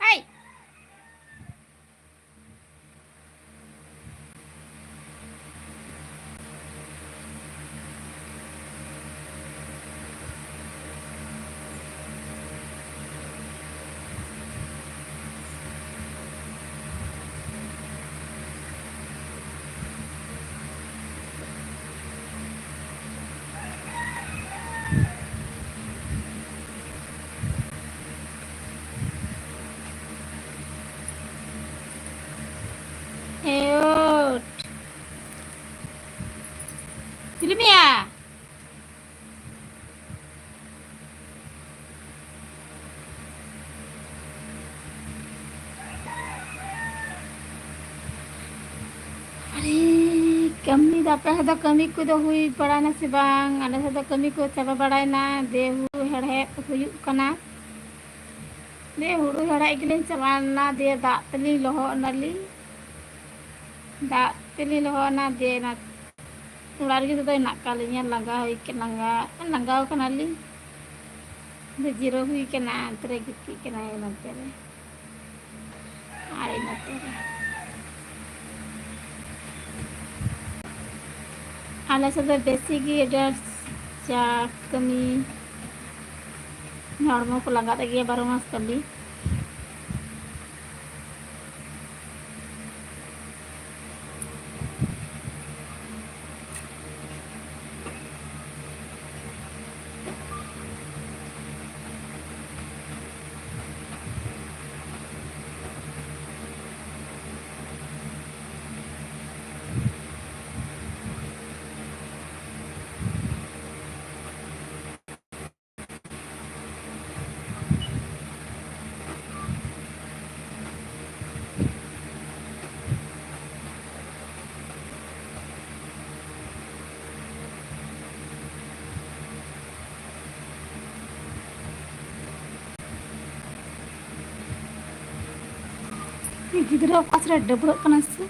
ᱮᱭ! ᱦᱮᱭᱳᱴ᱾ ᱪᱤᱞᱤ ᱢᱮᱭᱟ? ᱟᱨᱮ, ᱠᱟᱹᱢᱤ ᱫᱚ ᱟᱯᱮ ᱥᱮᱫ ᱫᱚ ᱠᱟᱹᱢᱤ ᱠᱚᱫᱚ ᱦᱩᱭ ᱵᱟᱲᱟᱭᱱᱟ ᱥᱮ ᱵᱟᱝ? ᱟᱞᱮ ᱥᱮᱫ ᱫᱚ ᱠᱟᱹᱢᱤ ᱠᱚ ᱪᱟᱵᱟ ᱵᱟᱲᱟᱭᱱᱟ, ᱫᱮ ᱦᱩᱲᱩ ᱦᱮᱲᱦᱮᱫ ᱦᱩᱭᱩᱜ ᱠᱟᱱᱟ᱾ ᱫᱮ ᱦᱩᱲᱩ ᱦᱮᱲᱦᱮᱫ ᱜᱮᱞᱤᱧ ᱪᱟᱞᱟᱣ ᱞᱮᱱᱟ, ᱫᱮ ᱫᱟᱜ ᱛᱮᱞᱤᱧ ᱞᱚᱦᱚᱫ ᱮᱱᱟᱞᱤᱧ᱾ ᱫᱟᱜ ᱛᱮᱞᱤᱧ ᱞᱚᱦᱚᱫ ᱮᱱᱟ, ᱫᱮ ᱚᱱᱟ ᱚᱲᱟᱜ ᱨᱮᱜᱮ ᱫᱚ ᱦᱮᱱᱟᱜ ᱟᱠᱟᱫ ᱞᱤᱧᱟ, ᱞᱟᱸᱜᱟ ᱦᱩᱭ ᱠᱟᱱᱟ, ᱞᱟᱸᱜᱟ, ᱞᱟᱸᱜᱟᱣ ᱠᱟᱱᱟᱞᱤᱧ᱾ ᱫᱮ ᱡᱤᱨᱟᱹᱣ ᱦᱩᱭ ᱠᱟᱱᱟ, ᱚᱱᱛᱮ ᱨᱮ ᱜᱤᱛᱤᱡ ᱠᱟᱱᱟᱭ ᱱᱚᱛᱮ ᱨᱮ᱾ ᱟᱨ ᱤᱱᱟᱹ ᱯᱚᱨᱮ ᱟᱞᱮ ᱥᱮᱫ ᱫᱚ ᱵᱮᱥᱤ ᱜᱮ ᱰᱷᱮᱨ ᱪᱟ ᱠᱟᱹᱢᱤ, ᱦᱚᱲᱢᱚ ᱠᱚ ᱞᱟᱸᱜᱟᱜ ᱛᱟᱞᱮ ᱜᱮᱭᱟ ᱵᱟᱨᱚ ᱢᱟᱥ ᱠᱟᱹᱢᱤ᱾ ᱜᱤᱫᱽᱨᱟᱹ ᱚᱠᱟ ᱥᱮᱫ ᱨᱮ ᱰᱟᱹᱵᱽᱨᱟᱹᱜ ᱠᱟᱱᱟ ᱥᱮ?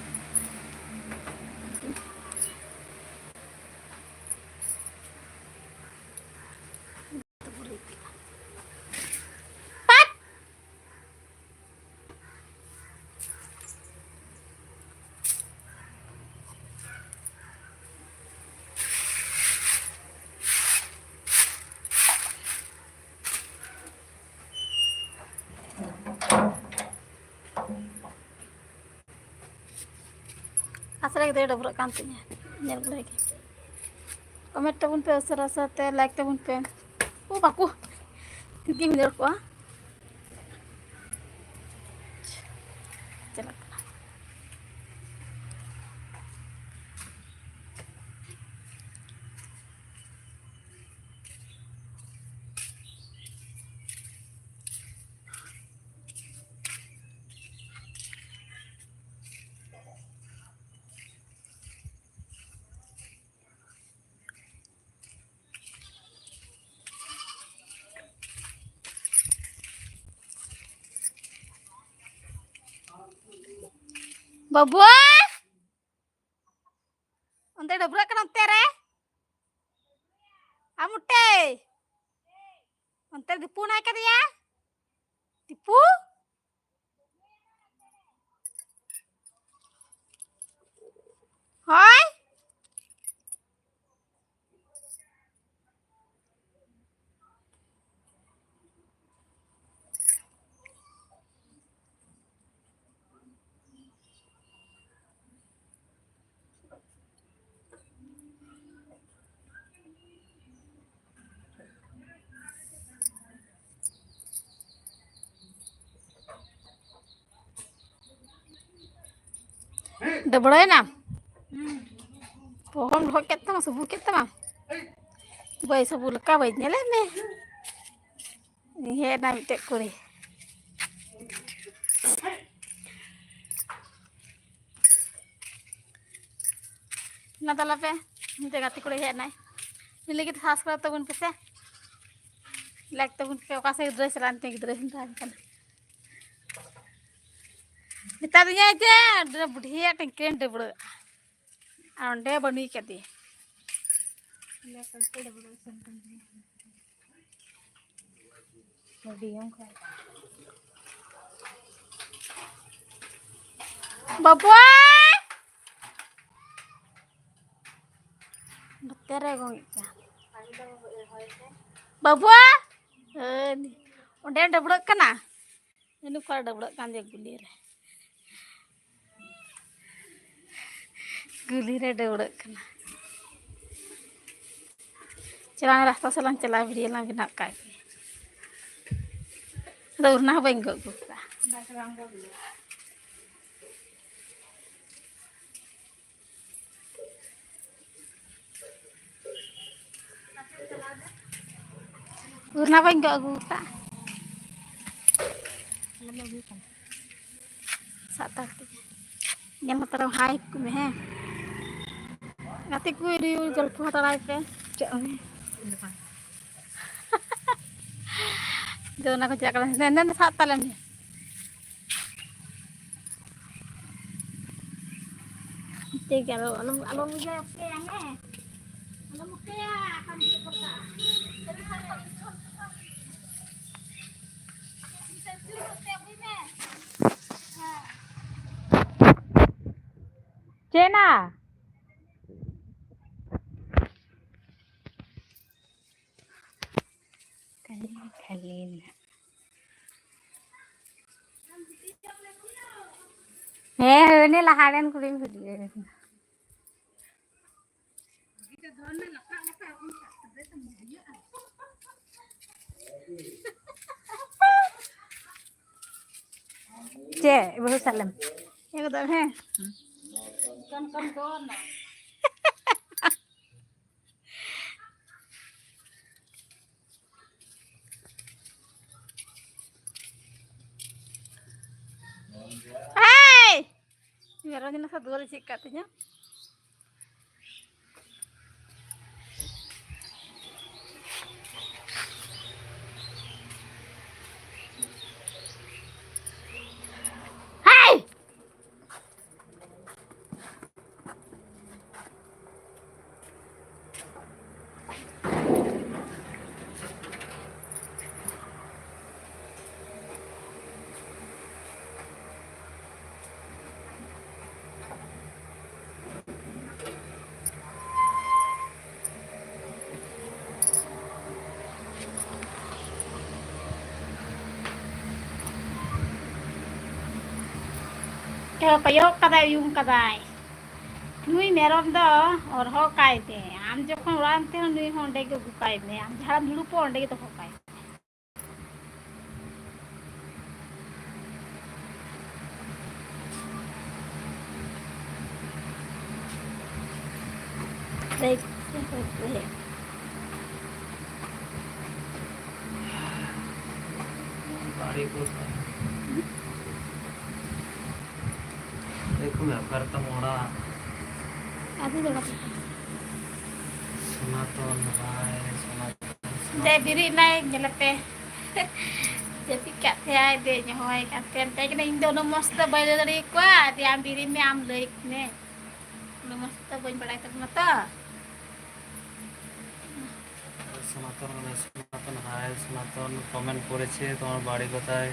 ᱟᱥᱨᱟ ᱜᱤᱫᱽᱨᱟᱹ ᱰᱟᱹᱵᱽᱨᱟᱹᱜ ᱠᱟᱱ ᱛᱤᱧᱟᱹ, ᱧᱮᱞ ᱞᱮᱜᱮ᱾ ᱠᱚᱢᱮᱱᱴ ᱛᱟᱵᱚᱱ ᱯᱮ ᱩᱥᱟᱹᱨᱟ ᱩᱥᱟᱹᱨᱟ ᱛᱮ, ᱞᱟᱭᱤᱠ ᱛᱟᱵᱚᱱ ᱯᱮ᱾ ᱳ ᱵᱟᱠᱚ, ᱛᱤᱠᱤᱱ ᱧᱮᱞ ᱠᱚᱣᱟ᱾ ᱪᱟᱞᱟᱜ ᱠᱟᱱᱟ᱾ ᱵᱟᱹᱵᱩ, ᱚᱱᱛᱮ ᱰᱟᱹᱵᱽᱨᱟᱹᱜ ᱠᱟᱱᱟ ᱚᱱᱛᱮ ᱨᱮ᱾ ᱟᱢ ᱩᱴᱮ, ᱚᱱᱛᱮ ᱨᱮ ᱫᱤᱯᱩ ᱢᱮᱱᱟᱭ ᱠᱟᱫᱮᱭᱟ᱾ ᱫᱤᱯᱩ, ᱦᱳᱭ᱾ ᱰᱟᱹᱵᱽᱲᱟᱹᱭᱮᱱᱟᱢ? ᱵᱚᱦᱚᱜ ᱮᱢ ᱞᱚᱦᱚᱫ ᱠᱮᱫ ᱛᱟᱢᱟ, ᱥᱟᱵᱩᱱ ᱠᱮᱫ ᱛᱟᱢᱟ? ᱵᱟᱹᱭ ᱥᱟᱵᱩᱱ ᱞᱮᱠᱟ ᱵᱟᱹᱭ ᱧᱮᱞᱮᱫ ᱢᱮ᱾ ᱦᱮᱡ ᱮᱱᱟ ᱢᱤᱫᱴᱮᱡ ᱠᱩᱲᱤ᱾ ᱚᱱᱟ ᱛᱟᱞᱟ ᱯᱮ, ᱢᱤᱫᱴᱮᱡ ᱜᱟᱛᱮ ᱠᱩᱲᱤ ᱦᱮᱡ ᱮᱱᱟᱭ᱾ ᱩᱱᱤ ᱞᱟᱹᱜᱤᱫ subscribe ᱛᱟᱵᱚᱱ ᱯᱮᱥᱮ, like ᱛᱟᱵᱚᱱ ᱯᱮ᱾ ᱚᱠᱟ ᱥᱮᱫ ᱜᱤᱫᱽᱨᱟᱹᱭ ᱪᱟᱞᱟᱣ ᱮᱱᱛᱮ, ᱜᱤᱫᱽᱨᱟᱹ ᱦᱚᱸ ᱛᱟᱦᱮᱱ ᱠᱟᱱᱟ᱾ ᱢᱮᱛᱟ ᱫᱤᱧᱟᱭ ᱡᱮ ᱚᱸᱰᱮ ᱵᱩᱰᱷᱤᱭᱟᱜ ᱴᱮᱝᱠᱤ ᱨᱮᱧ ᱰᱟᱹᱵᱽᱲᱟᱹᱜᱼᱟ, ᱟᱨ ᱚᱸᱰᱮ ᱵᱟᱹᱱᱩᱭ ᱠᱟᱫᱮᱭᱟ᱾ ᱵᱟᱹᱵᱩ! ᱱᱚᱛᱮ ᱨᱮ ᱜᱚᱝ ᱮᱫ ᱠᱟᱱ᱾ ᱵᱟᱹᱵᱩ! ᱦᱟᱹᱱᱤ᱾ ᱚᱸᱰᱮ ᱰᱟᱹᱵᱽᱲᱟᱹᱜ ᱠᱟᱱᱟ᱾ ᱱᱩᱠᱩ ᱰᱟᱹᱵᱽᱲᱟᱹᱜ ᱠᱟᱱ ᱡᱮ ᱜᱩᱞᱤ ᱨᱮ᱾ ᱜᱩᱞᱤ ᱨᱮ ᱰᱟᱹᱵᱽᱲᱟᱹᱜ ᱠᱟᱱᱟ᱾ ᱪᱟᱞᱟᱝ ᱨᱟᱥᱛᱟ ᱥᱮᱫ ᱞᱟᱝ ᱪᱟᱞᱟᱣ, video ᱞᱟᱝ ᱵᱮᱱᱟᱣ ᱠᱟᱜ ᱜᱮ᱾ ᱟᱫᱚ ᱩᱨᱱᱟ ᱦᱚᱸ ᱵᱟᱹᱧ ᱜᱚᱜ ᱟᱹᱜᱩ ᱠᱟᱜᱼᱟ᱾ ᱩᱨᱱᱟ ᱵᱟᱹᱧ ᱜᱚᱜ ᱟᱹᱜᱩ ᱠᱟᱜᱼᱟ᱾ ᱥᱟᱵ ᱛᱟᱲ ᱛᱮᱜᱮ᱾ ᱧᱮᱞ ᱦᱟᱛᱟᱲᱟᱢ, hi ᱠᱚ ᱢᱮ, ᱦᱮᱸ᱾ ᱜᱟᱛᱮ ᱠᱚ, ᱟᱹᱰᱤ ᱜᱚᱞᱯᱚ ᱦᱟᱛᱟᱲᱟᱭ ᱯᱮ᱾ ᱪᱮᱫ ᱦᱚᱸ ᱵᱟᱝ᱾ ᱫᱚ ᱚᱱᱟ ᱠᱚ ᱪᱟᱞᱟᱜ ᱠᱟᱱᱟ᱾ ᱱᱮ-, ᱱᱮ-, ᱥᱟᱵ ᱛᱟᱞᱮ ᱢᱮ᱾ ᱴᱷᱤᱠ ᱜᱮᱭᱟ, ᱟᱞᱚ, ᱟᱞᱚᱢ, ᱟᱞᱚᱢ ᱤᱭᱟᱹᱭᱟ, ᱦᱮᱸ? ᱟᱞᱚᱢ ᱩᱴᱷᱟᱹᱭᱟ, ᱠᱷᱟᱱ ᱪᱮᱫ ᱠᱚ ᱢᱮᱛᱟᱜᱼᱟ? ᱪᱮᱫ ᱱᱟ? ᱠᱷᱟᱹᱞᱤ, ᱠᱷᱟᱹᱞᱤ ᱱᱟ᱾ ᱦᱮᱸ, ᱦᱟᱹᱱᱤ ᱞᱟᱦᱟ ᱨᱮᱱ ᱠᱩᱲᱤ ᱵᱷᱤᱰᱤᱭᱳ ᱨᱮ᱾ ᱪᱮᱫ ᱵᱟᱹᱦᱩ ᱥᱟᱞᱮᱢ ᱤᱭᱟᱹ ᱠᱟᱫᱟ? ᱦᱮᱸ᱾ ᱦᱮᱭ! ᱢᱮᱨᱚᱢ ᱡᱤᱞ ᱥᱟᱶ ᱫᱩᱣᱟᱹᱨ ᱪᱮᱫ ᱠᱟᱜ ᱛᱤᱧᱟ᱾ ᱦᱮᱭ! ᱮ, ᱠᱚᱭᱚᱜ ᱠᱟᱫᱟᱭ, ᱩᱭᱩᱝ ᱠᱟᱫᱟᱭ᱾ ᱱᱩᱭ ᱢᱮᱨᱚᱢ ᱫᱚ ᱦᱚᱨᱦᱚ ᱠᱟᱭ ᱢᱮ᱾ ᱟᱢ ᱡᱚᱠᱷᱚᱱ ᱚᱲᱟᱜ ᱮᱢ ᱛᱟᱦᱮᱱᱟ, ᱱᱩᱭ ᱦᱚᱸ ᱚᱸᱰᱮ ᱜᱮ ᱩᱵ ᱠᱟᱭ ᱢᱮ᱾ ᱟᱢ ᱡᱟᱦᱟᱸ ᱨᱮᱢ ᱫᱩᱲᱩᱵ ᱠᱚᱜᱼᱟ, ᱚᱸᱰᱮ ᱜᱮ ᱫᱚᱦᱚ ᱠᱟᱭ ᱢᱮ᱾ ᱞᱟᱹᱭ ᱯᱮ᱾ ᱵᱟᱲᱮ ᱠᱚ᱾ ᱫᱮᱠᱷᱩᱱ ᱚᱠᱟᱨᱮ ᱛᱟᱢ ᱚᱲᱟᱜ? ᱟᱹᱛᱩ ᱫᱚ ᱚᱠᱟ ᱥᱮᱫ? ᱥᱚᱱᱟᱛᱚᱱ ᱵᱷᱟᱭ, ᱥᱚᱱᱟᱛᱚᱱ᱾ ᱫᱮ, ᱵᱮᱨᱮᱫ ᱱᱟᱭ, ᱧᱮᱞᱮᱯᱮ᱾ ᱡᱟᱹᱯᱤᱫ ᱠᱟᱜ ᱛᱟᱦᱮᱸᱟᱭ, ᱫᱮ, ᱦᱚᱦᱚᱭ ᱠᱟᱱ ᱛᱟᱦᱮᱸ᱾ ᱢᱮᱛᱟᱭ ᱠᱟᱱᱟ, "ᱤᱧ ᱫᱚ ᱩᱱᱟᱹᱜ ᱢᱚᱡᱽ ᱛᱮ ᱵᱟᱹᱧ ᱞᱟᱹᱭ ᱫᱟᱲᱮᱭᱟᱠᱚᱣᱟ, ᱫᱮ, ᱟᱢ ᱵᱮᱨᱮᱫ ᱢᱮ, ᱟᱢ ᱞᱟᱹᱭ ᱢᱮ᱾" মস্ত বই পড়াই তো মতো। সনাতন, মানে, সনাতন, হাই সনাতন, কমেন্ট করেছে, তোমার বাড়ি কোথায়?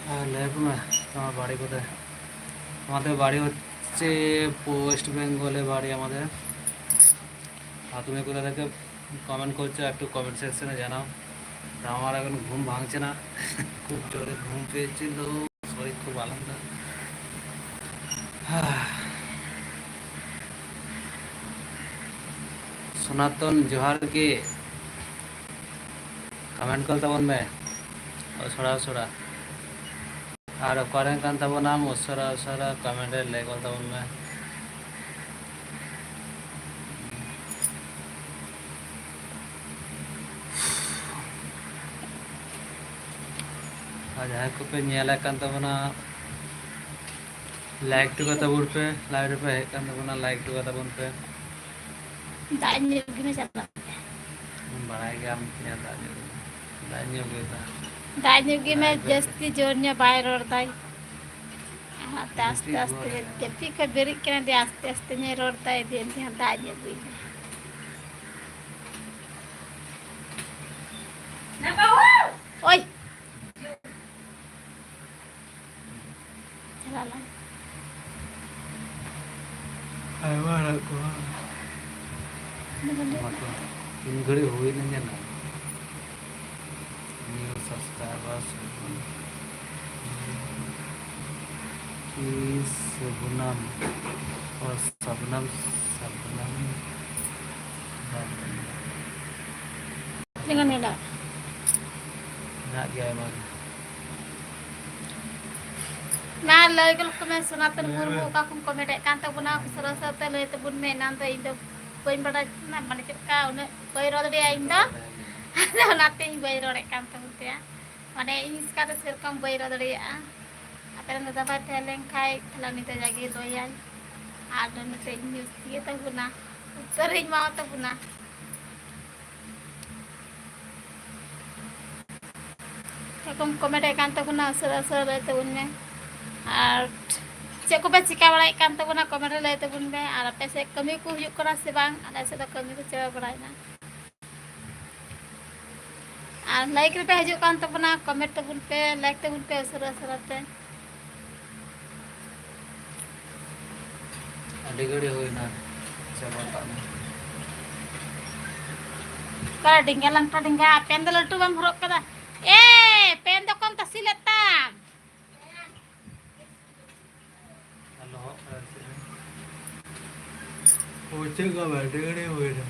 হ্যাঁ, লেখো না, তোমার বাড়ি কোথায়? আমাদের বাড়ি হচ্ছে ওয়েস্ট বেঙ্গলে বাড়ি আমাদের। আর তুমি কোথা থেকে কমেন্ট করছো, একটু কমেন্ট সেকশনে জানাও। তা আমার এখন ঘুম ভাঙছে না, খুব জোরে ঘুম পেয়েছিল, শরীর খুব আলাদা। ᱥᱚᱱᱟᱛᱚᱱ, ᱡᱚᱦᱟᱨ ᱜᱮ᱾ ᱠᱚᱢᱮᱱᱴ ᱠᱚᱞ ᱛᱟᱵᱚᱱ ᱢᱮ᱾ ᱩᱥᱟᱹᱨᱟ ᱩᱥᱟᱹᱨᱟ᱾ ᱟᱨ ᱚᱠᱟᱨᱮᱱ ᱠᱟᱱ ᱛᱟᱵᱚᱱᱟᱢ? ᱩᱥᱟᱹᱨᱟ ᱩᱥᱟᱹᱨᱟ ᱠᱚᱢᱮᱱᱴ ᱨᱮ ᱞᱟᱹᱭ ᱜᱚᱫ ᱛᱟᱵᱚᱱ ᱢᱮ᱾ ᱟᱨ ᱡᱟᱦᱟᱸᱭ ᱠᱚᱯᱮ ᱧᱮᱞᱮᱫ ᱠᱟᱱ ᱛᱟᱵᱚᱱᱟ, ᱞᱟᱭᱤᱠ ᱴᱚ ᱠᱟᱛᱟ ᱵᱚᱱ ᱯᱮ᱾ ᱞᱟᱭᱤᱵᱷ ᱨᱮᱯᱮ ᱦᱮᱡ ᱠᱟᱱ ᱛᱟᱵᱚᱱᱟ, ᱞᱟᱭᱤᱠ ᱴᱚ ᱠᱟᱛᱟ ᱵᱚᱱ ᱯᱮ᱾ ᱫᱟᱜ ᱧᱩ ᱜᱮ ᱢᱮ ᱪᱟᱞᱟᱜ᱾ ᱵᱟᱲᱟᱭ ᱜᱮᱭᱟᱢ ᱛᱤᱱᱟᱹᱜ ᱫᱟᱜ ᱧᱩ᱾ ᱫᱟᱜ ᱧᱩ ᱜᱮ ᱫᱟᱜ᱾ ᱫᱟᱜ ᱧᱩ ᱜᱮ ᱢᱮ, ᱫᱟᱜ ᱧᱩ᱾ ᱡᱟᱹᱥᱛᱤ ᱡᱳᱨ ᱧᱚᱜ ᱵᱟᱭ ᱨᱚᱲ ᱫᱟᱭ᱾ ᱟᱥᱛᱮ ᱟᱥᱛᱮ ᱡᱟᱹᱯᱤᱫ ᱟᱥᱛᱮ ᱜᱚᱫ ᱟᱠᱟᱫ᱾ ᱡᱟᱹᱯᱤᱫ ᱠᱷᱚᱡ ᱵᱮᱨᱮᱫ ᱠᱟᱱᱟ, ᱫᱤᱭᱮ ᱟᱥᱛᱮ ᱟᱥᱛᱮ ᱧᱚᱜ ᱨᱚᱲ ᱫᱟᱭ, ᱫᱤᱭᱮ ᱮᱱᱛᱮ ᱦᱚᱸ ᱫᱟᱜ ᱧᱩ ᱟᱹᱜᱩᱭ ᱢᱮ᱾ ᱳᱭ! ᱪᱟᱞᱟᱜ ᱞᱟᱝ᱾ ᱟᱭᱢᱟ ᱦᱮᱱᱟᱜ ᱠᱚᱣᱟ᱾ ᱛᱤᱱ ᱜᱷᱟᱹᱲᱤᱡ ᱦᱩᱭᱱᱟ ᱧᱮᱞ ᱢᱮ᱾ ᱱᱤᱭᱩ ᱥᱟᱵᱥᱠᱨᱟᱭᱵᱟᱨ ᱠᱤ ᱥᱚᱵᱱᱟᱢ, ᱚ, ᱥᱟᱵᱱᱟᱢ, ᱥᱟᱵᱱᱟᱢ, ᱥᱟᱵᱱᱟᱢ᱾ ᱛᱤᱱᱟᱹᱜ ᱜᱟᱱ ᱢᱮᱱᱟᱜᱼᱟ? ᱢᱮᱱᱟᱜ ᱜᱮᱭᱟ ᱟᱭᱢᱟ ᱜᱮ᱾ ᱢᱟ ᱞᱟᱹᱭ ᱜᱚᱫ ᱠᱚᱢᱮ, ᱥᱚᱱᱟᱛᱚᱱ ᱢᱩᱨᱢᱩ ᱚᱠᱟ ᱠᱷᱚᱱ ᱠᱚᱢᱮᱱᱴ ᱮᱫ ᱠᱟᱱ ᱛᱟᱵᱚᱱᱟ? ᱩᱥᱟᱹᱨᱟ ᱩᱥᱟᱹᱨᱟ ᱛᱮ ᱞᱟᱹᱭ ᱛᱟᱵᱚᱱ ᱢᱮ, ᱮᱱᱟᱱ ᱫᱚ ᱤᱧ ᱫᱚ ᱵᱟᱹᱧ ᱵᱟᱰᱟᱭ ᱠᱟᱱᱟ, ᱢᱟᱱᱮ ᱪᱮᱫ ᱞᱮᱠᱟ ᱩᱱᱟᱹᱜ ᱵᱟᱹᱧ ᱨᱚᱲ ᱫᱟᱲᱮᱭᱟᱜᱼᱟ ᱤᱧ ᱫᱚ᱾ ᱟᱫᱚ ᱚᱱᱟᱛᱮ ᱤᱧ ᱵᱟᱹᱧ ᱨᱚᱲᱮᱫ ᱠᱟᱱ ᱛᱟᱵᱚᱱ ᱛᱟᱦᱮᱸᱜᱼᱟ᱾ ᱢᱟᱱᱮ ᱤᱧ ᱮᱥᱠᱟᱨ ᱫᱚ ᱥᱮᱨᱚᱠᱚᱢ ᱵᱟᱹᱧ ᱨᱚᱲ ᱫᱟᱲᱮᱭᱟᱜᱼᱟ᱾ ᱟᱯᱮ ᱨᱮᱱ ᱫᱟᱫᱟ ᱵᱷᱟᱭ ᱛᱟᱦᱮᱸ ᱞᱮᱱ ᱠᱷᱟᱡ ᱛᱟᱦᱞᱮ ᱩᱱᱤ ᱫᱚ ᱡᱟᱜᱮ ᱞᱟᱹᱭᱟᱭ᱾ ᱟᱨ ᱱᱚᱛᱮ ᱤᱧ ᱧᱩᱛ ᱜᱮ ᱛᱟᱵᱚᱱᱟ, ᱩᱛᱟᱹᱨ ᱤᱧ ᱮᱢᱟᱣᱟ ᱛᱟᱵᱚᱱᱟ᱾ ᱮᱨᱚᱠᱚᱢ ᱠᱚᱢᱮᱱᱴ ᱮᱫ ᱠᱟᱱ ᱛᱟᱵᱚᱱᱟ, ᱩᱥᱟᱹᱨᱟ ᱩᱥᱟᱹᱨᱟ ᱞᱟᱹᱭ ᱛᱟᱵᱚᱱ ᱢᱮ᱾ ᱟᱨ ᱪᱮᱫ ᱠᱚᱯᱮ ᱪᱤᱠᱟ ᱵᱟᱲᱟᱭᱮᱫ ᱠᱟᱱ ᱛᱟᱵᱚᱱᱟ, ᱠᱚᱢᱮᱱᱴ ᱨᱮ ᱞᱟᱹᱭ ᱛᱟᱵᱚᱱ ᱯᱮ᱾ ᱟᱨ ᱟᱯᱮ ᱥᱮᱫ ᱠᱟᱹᱢᱤ ᱠᱚ ᱦᱩᱭᱩᱜ ᱠᱟᱱᱟ ᱥᱮ ᱵᱟᱝ? ᱟᱞᱮ ᱥᱮᱫ ᱫᱚ ᱠᱟᱹᱢᱤ ᱠᱚ ᱪᱟᱵᱟ ᱵᱟᱲᱟᱭᱮᱱᱟ᱾ ᱟᱨ ᱞᱟᱭᱤᱠ ᱨᱮᱯᱮ ᱦᱤᱡᱩᱜ ᱠᱟᱱ ᱛᱟᱵᱚᱱᱟ, ᱠᱚᱢᱮᱱᱴ ᱛᱟᱵᱚᱱ ᱯᱮ, ᱞᱟᱭᱤᱠ ᱛᱟᱵᱚᱱ ᱯᱮ ᱩᱥᱟᱹᱨᱟ ᱩᱥᱟᱹᱨᱟ ᱛᱮ᱾ ᱟᱹᱰᱤ ᱜᱷᱟᱹᱲᱤ ᱦᱩᱭᱱᱟ, ᱪᱟᱵᱟ ᱠᱟᱜ ᱢᱮ᱾ ᱚᱠᱟ ᱰᱮᱸᱜᱟ ᱞᱟᱝᱴᱟ ᱰᱮᱸᱜᱟ, ᱯᱮᱱ ᱫᱚ ᱞᱟᱹᱴᱩ ᱵᱟᱢ ᱦᱚᱨᱚᱜ ᱠᱟᱫᱟ? ᱮ, ᱯᱮᱱ ᱫᱚ ᱠᱚᱢ ᱛᱟᱥᱮ ᱞᱮᱫ ᱛᱟᱢ? ᱟᱨ ᱞᱚᱦᱚᱫ ᱠᱟᱫᱟ ᱪᱮᱫ ᱨᱮ? ᱚ, ᱪᱮᱫ ᱠᱚ ᱵᱟᱭ ᱰᱮᱲᱮ ᱦᱩᱭᱱᱟ᱾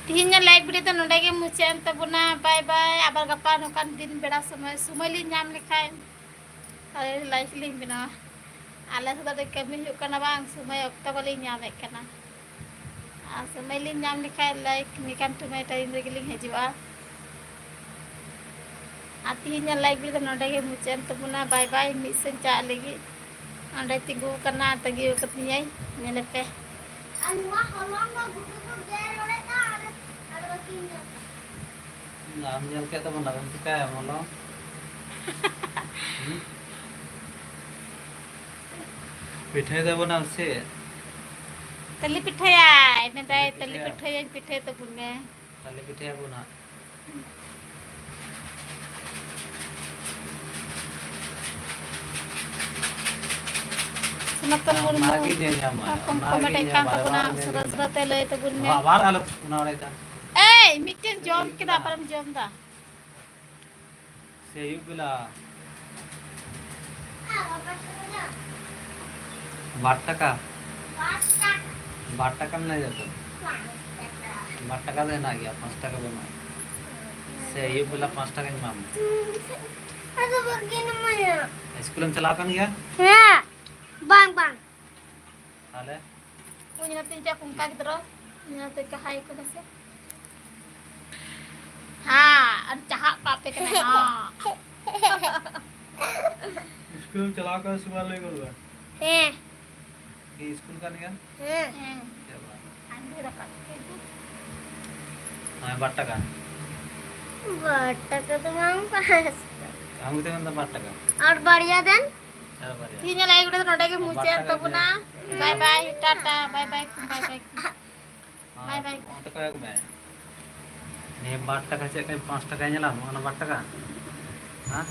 ᱛᱤᱦᱤᱧᱟᱜ ᱞᱟᱭᱤᱵᱷ ᱵᱷᱤᱰᱤᱭᱳ ᱫᱚ ᱱᱚᱰᱮ ᱜᱮ ᱢᱩᱪᱟᱹᱫ ᱮᱱ ᱛᱟᱵᱚᱱᱟ᱾ ᱵᱟᱭ ᱵᱟᱭ᱾ ᱟᱵᱟᱨ ᱜᱟᱯᱟ ᱱᱚᱝᱠᱟᱱ ᱫᱤᱱ ᱵᱮᱲᱟ ᱥᱚᱢᱚᱭ, ᱥᱚᱢᱚᱭ ᱞᱤᱧ ᱧᱟᱢ ᱞᱮᱠᱷᱟᱱ ᱛᱟᱦᱞᱮ ᱞᱟᱭᱤᱵᱷ ᱞᱤᱧ ᱵᱮᱱᱟᱣᱟ᱾ ᱟᱞᱮ ᱥᱮᱫ ᱫᱚ ᱟᱹᱰᱤ ᱠᱟᱹᱢᱤ ᱦᱩᱭᱩᱜ ᱠᱟᱱᱟ ᱵᱟᱝ, ᱥᱚᱢᱚᱭ ᱚᱠᱛᱚ ᱵᱟᱹᱞᱤᱧ ᱧᱟᱢᱮᱫ ᱠᱟᱱᱟ᱾ ᱟᱨ ᱥᱚᱢᱚᱭ ᱞᱤᱧ ᱧᱟᱢ ᱞᱮᱠᱷᱟᱱ ᱞᱟᱭᱤᱵᱷ ᱱᱤᱠᱟᱱ ᱥᱚᱢᱚᱭ ᱴᱟᱭᱤᱢ ᱨᱮᱜᱮ ᱞᱤᱧ ᱦᱤᱡᱩᱜᱼᱟ᱾ ᱟᱨ ᱛᱤᱦᱤᱧᱟᱜ ᱞᱟᱭᱤᱵᱷ ᱨᱮᱫᱚ ᱱᱚᱰᱮ ᱜᱮ ᱢᱩᱪᱟᱹᱫ ᱮᱱ ᱛᱟᱵᱚᱱᱟ᱾ ᱵᱟᱭ ᱵᱟᱭ᱾ ᱢᱤᱫ ᱥᱮᱫ ᱪᱟᱜ ᱞᱟᱹᱜᱤᱫ ᱚᱸᱰᱮ ᱛᱤᱸᱜᱩ ᱟᱠᱟᱱᱟ, ᱛᱟᱺᱜᱤ ᱟᱠᱟᱫᱤᱧᱟᱭ, ᱧᱮᱞᱮᱯᱮ᱾ ᱟᱨ ᱱᱚᱣᱟ ᱦᱚᱞᱚᱝ ᱫᱚ ᱜᱩᱰᱩ ᱠᱚ ᱜᱮᱨ ᱵᱟᱲᱟᱭᱮᱫᱟ, ᱟᱨ, ᱟᱨ ᱵᱟᱹᱠᱤ ᱧᱚᱜ᱾ ᱵᱟᱢ ᱧᱮᱞ ᱠᱮᱫ ᱛᱟᱵᱚᱱᱟ, ᱟᱫᱚᱢ ᱪᱤᱠᱟᱹᱭᱟ ᱦᱚᱞᱚᱝ? ᱦᱩᱸ? ᱯᱤᱴᱷᱟᱹᱭ ᱛᱟᱵᱚᱱᱟᱢ ᱥᱮ? ᱛᱟᱹᱞᱤ ᱯᱤᱴᱷᱟᱹᱭᱟᱭ, ᱢᱮᱱᱫᱟᱭ, ᱛᱟᱹᱞᱤ ᱛᱟᱹᱞᱤ ᱯᱤᱴᱷᱟᱹᱭᱟ᱾ ᱯᱤᱴᱷᱟᱹᱭᱟᱹᱧ, ᱯᱤᱴᱷᱟᱹᱭ ᱛᱟᱵᱚᱱ ᱢᱮ᱾ ᱛᱟᱦᱞᱮ ᱯᱤᱴᱷᱟᱹᱭᱟᱵᱚᱱ ᱦᱟᱸᱜ᱾ ᱥᱚᱱᱟᱛᱚᱱ ᱢᱩᱨᱢᱩ, ᱚᱱᱟᱜᱮ ᱧᱮᱞ ᱧᱟᱢᱟ, ᱚᱱᱟᱜᱮ ᱠᱚᱢᱮᱱᱴ ᱮᱫ ᱠᱟᱱ ᱧᱮᱞ ᱛᱟᱵᱚᱱᱟ, ᱧᱟᱢᱟ᱾ ᱩᱥᱟᱹᱨᱟ ᱩᱥᱟᱹᱨᱟ ᱛᱮ ᱞᱟᱹᱭ ᱛᱟᱵᱚᱱ ᱢᱮ᱾ ᱟᱵᱟᱨ ᱟᱞᱚ ᱚᱱᱟ ᱚᱲᱟᱜ ᱫᱟ᱾ ᱮᱭ, ᱢᱤᱫᱴᱮᱱ ᱡᱚᱢ ᱠᱮᱫᱟ, ᱟᱵᱟᱨᱮᱢ ᱡᱚᱢ ᱫᱟ᱾ ᱥᱮ ᱟᱹᱭᱩᱵ ᱵᱮᱞᱟ᱾ ᱵᱟᱨ ᱴᱟᱠᱟ? ᱵᱟᱨ ᱴᱟᱠᱟᱢ ᱞᱟᱹᱭ ᱫᱟ ᱛᱚ? ᱵᱟᱨ ᱴᱟᱠᱟ ᱫᱚ ᱦᱮᱱᱟᱜ ᱜᱮᱭᱟ, ᱯᱟᱸᱪ ᱴᱟᱠᱟ ᱵᱟᱹᱱᱩᱜᱼᱟ᱾ ᱥᱮ ᱟᱹᱭᱩᱵ ᱵᱮᱞᱟ ᱯᱟᱸᱪ ᱴᱟᱠᱟᱧ ᱮᱢᱟᱢᱟ? ᱟᱫᱚ ᱵᱟᱹᱠᱤᱱ ᱮᱢᱟᱭᱟ᱾ ᱤᱥᱠᱩᱞᱮᱢ ᱪᱟᱞᱟᱣ ᱠᱟᱱ ᱜᱮᱭᱟ? ᱦᱮᱸ᱾ ᱵᱟᱝ, ᱵᱟᱝ᱾ ᱛᱟᱦᱞᱮ? ᱩᱱᱤ ᱱᱚᱛᱮ ᱪᱟ ᱠᱚ ᱚᱱᱠᱟ ᱜᱤᱫᱽᱨᱟᱹ, ᱩᱱᱤ ᱱᱚᱛᱮ ᱪᱟ ᱦᱟᱭ ᱠᱚ ᱢᱮᱥᱮ᱾ ᱦᱮᱸ, ᱟᱨ ᱪᱟᱦᱟᱜ ᱠᱚ ᱟᱯᱮ ᱠᱟᱱᱟ, ᱦᱮᱸ᱾ ᱤᱥᱠᱩᱞ ᱪᱟᱞᱟᱣ ᱠᱟᱱᱟ ᱥᱮ ᱵᱟᱝ ᱞᱟᱹᱭ ᱜᱚᱫ ᱵᱮᱱ? ᱦᱮᱸ᱾ ᱠᱤ ᱤᱥᱠᱩᱞ ᱠᱟᱱ ᱜᱮᱭᱟ? ᱦᱮᱸ᱾ ᱦᱮᱸ᱾ ᱪᱮᱫ ᱵᱟᱝ? ᱟᱨ ᱫᱚ ᱨᱟᱠᱟᱵ ᱠᱮᱫ ᱜᱮ᱾ ᱦᱮᱸ, ᱵᱟᱨ ᱴᱟᱠᱟ᱾ ᱵᱟᱨ ᱴᱟᱠᱟ ᱫᱚ ᱵᱟᱝ, ᱯᱟᱸᱪ ᱴᱟᱠᱟ᱾ ᱟᱢ ᱜᱮᱛᱚ ᱢᱮᱱᱫᱟ ᱵᱟᱨ ᱴᱟᱠᱟ᱾ ᱟᱨ ᱵᱟᱨᱭᱟ ᱫᱮᱱ? ᱟᱨ ᱵᱟᱨᱭᱟ᱾ ᱛᱮᱦᱮᱧᱟᱜ live ᱨᱮᱫᱚ ᱱᱚᱰᱮ ᱜᱮ ᱵᱟᱨ ᱢᱩᱪᱟᱹᱫ ᱴᱟᱠᱟ ᱛᱟᱵᱚᱱᱟ᱾ ᱜᱮ᱾ Bye bye, Tata, bye bye, bye bye᱾ ᱟᱨ ᱵᱟᱭ ᱵᱟᱭ᱾ ᱯᱟᱸᱪ ᱴᱟᱠᱟ ᱟᱹᱜᱩ ᱢᱮ᱾ ᱱᱤᱭᱟᱹ ᱵᱟᱨ ᱴᱟᱠᱟ ᱪᱮᱫ ᱠᱟᱱ ᱯᱟᱸᱪ ᱴᱟᱠᱟᱭ ᱧᱮᱞᱟᱢ, ᱚᱱᱟ ᱵᱟᱨ ᱴᱟᱠᱟ? ᱦᱮᱸ?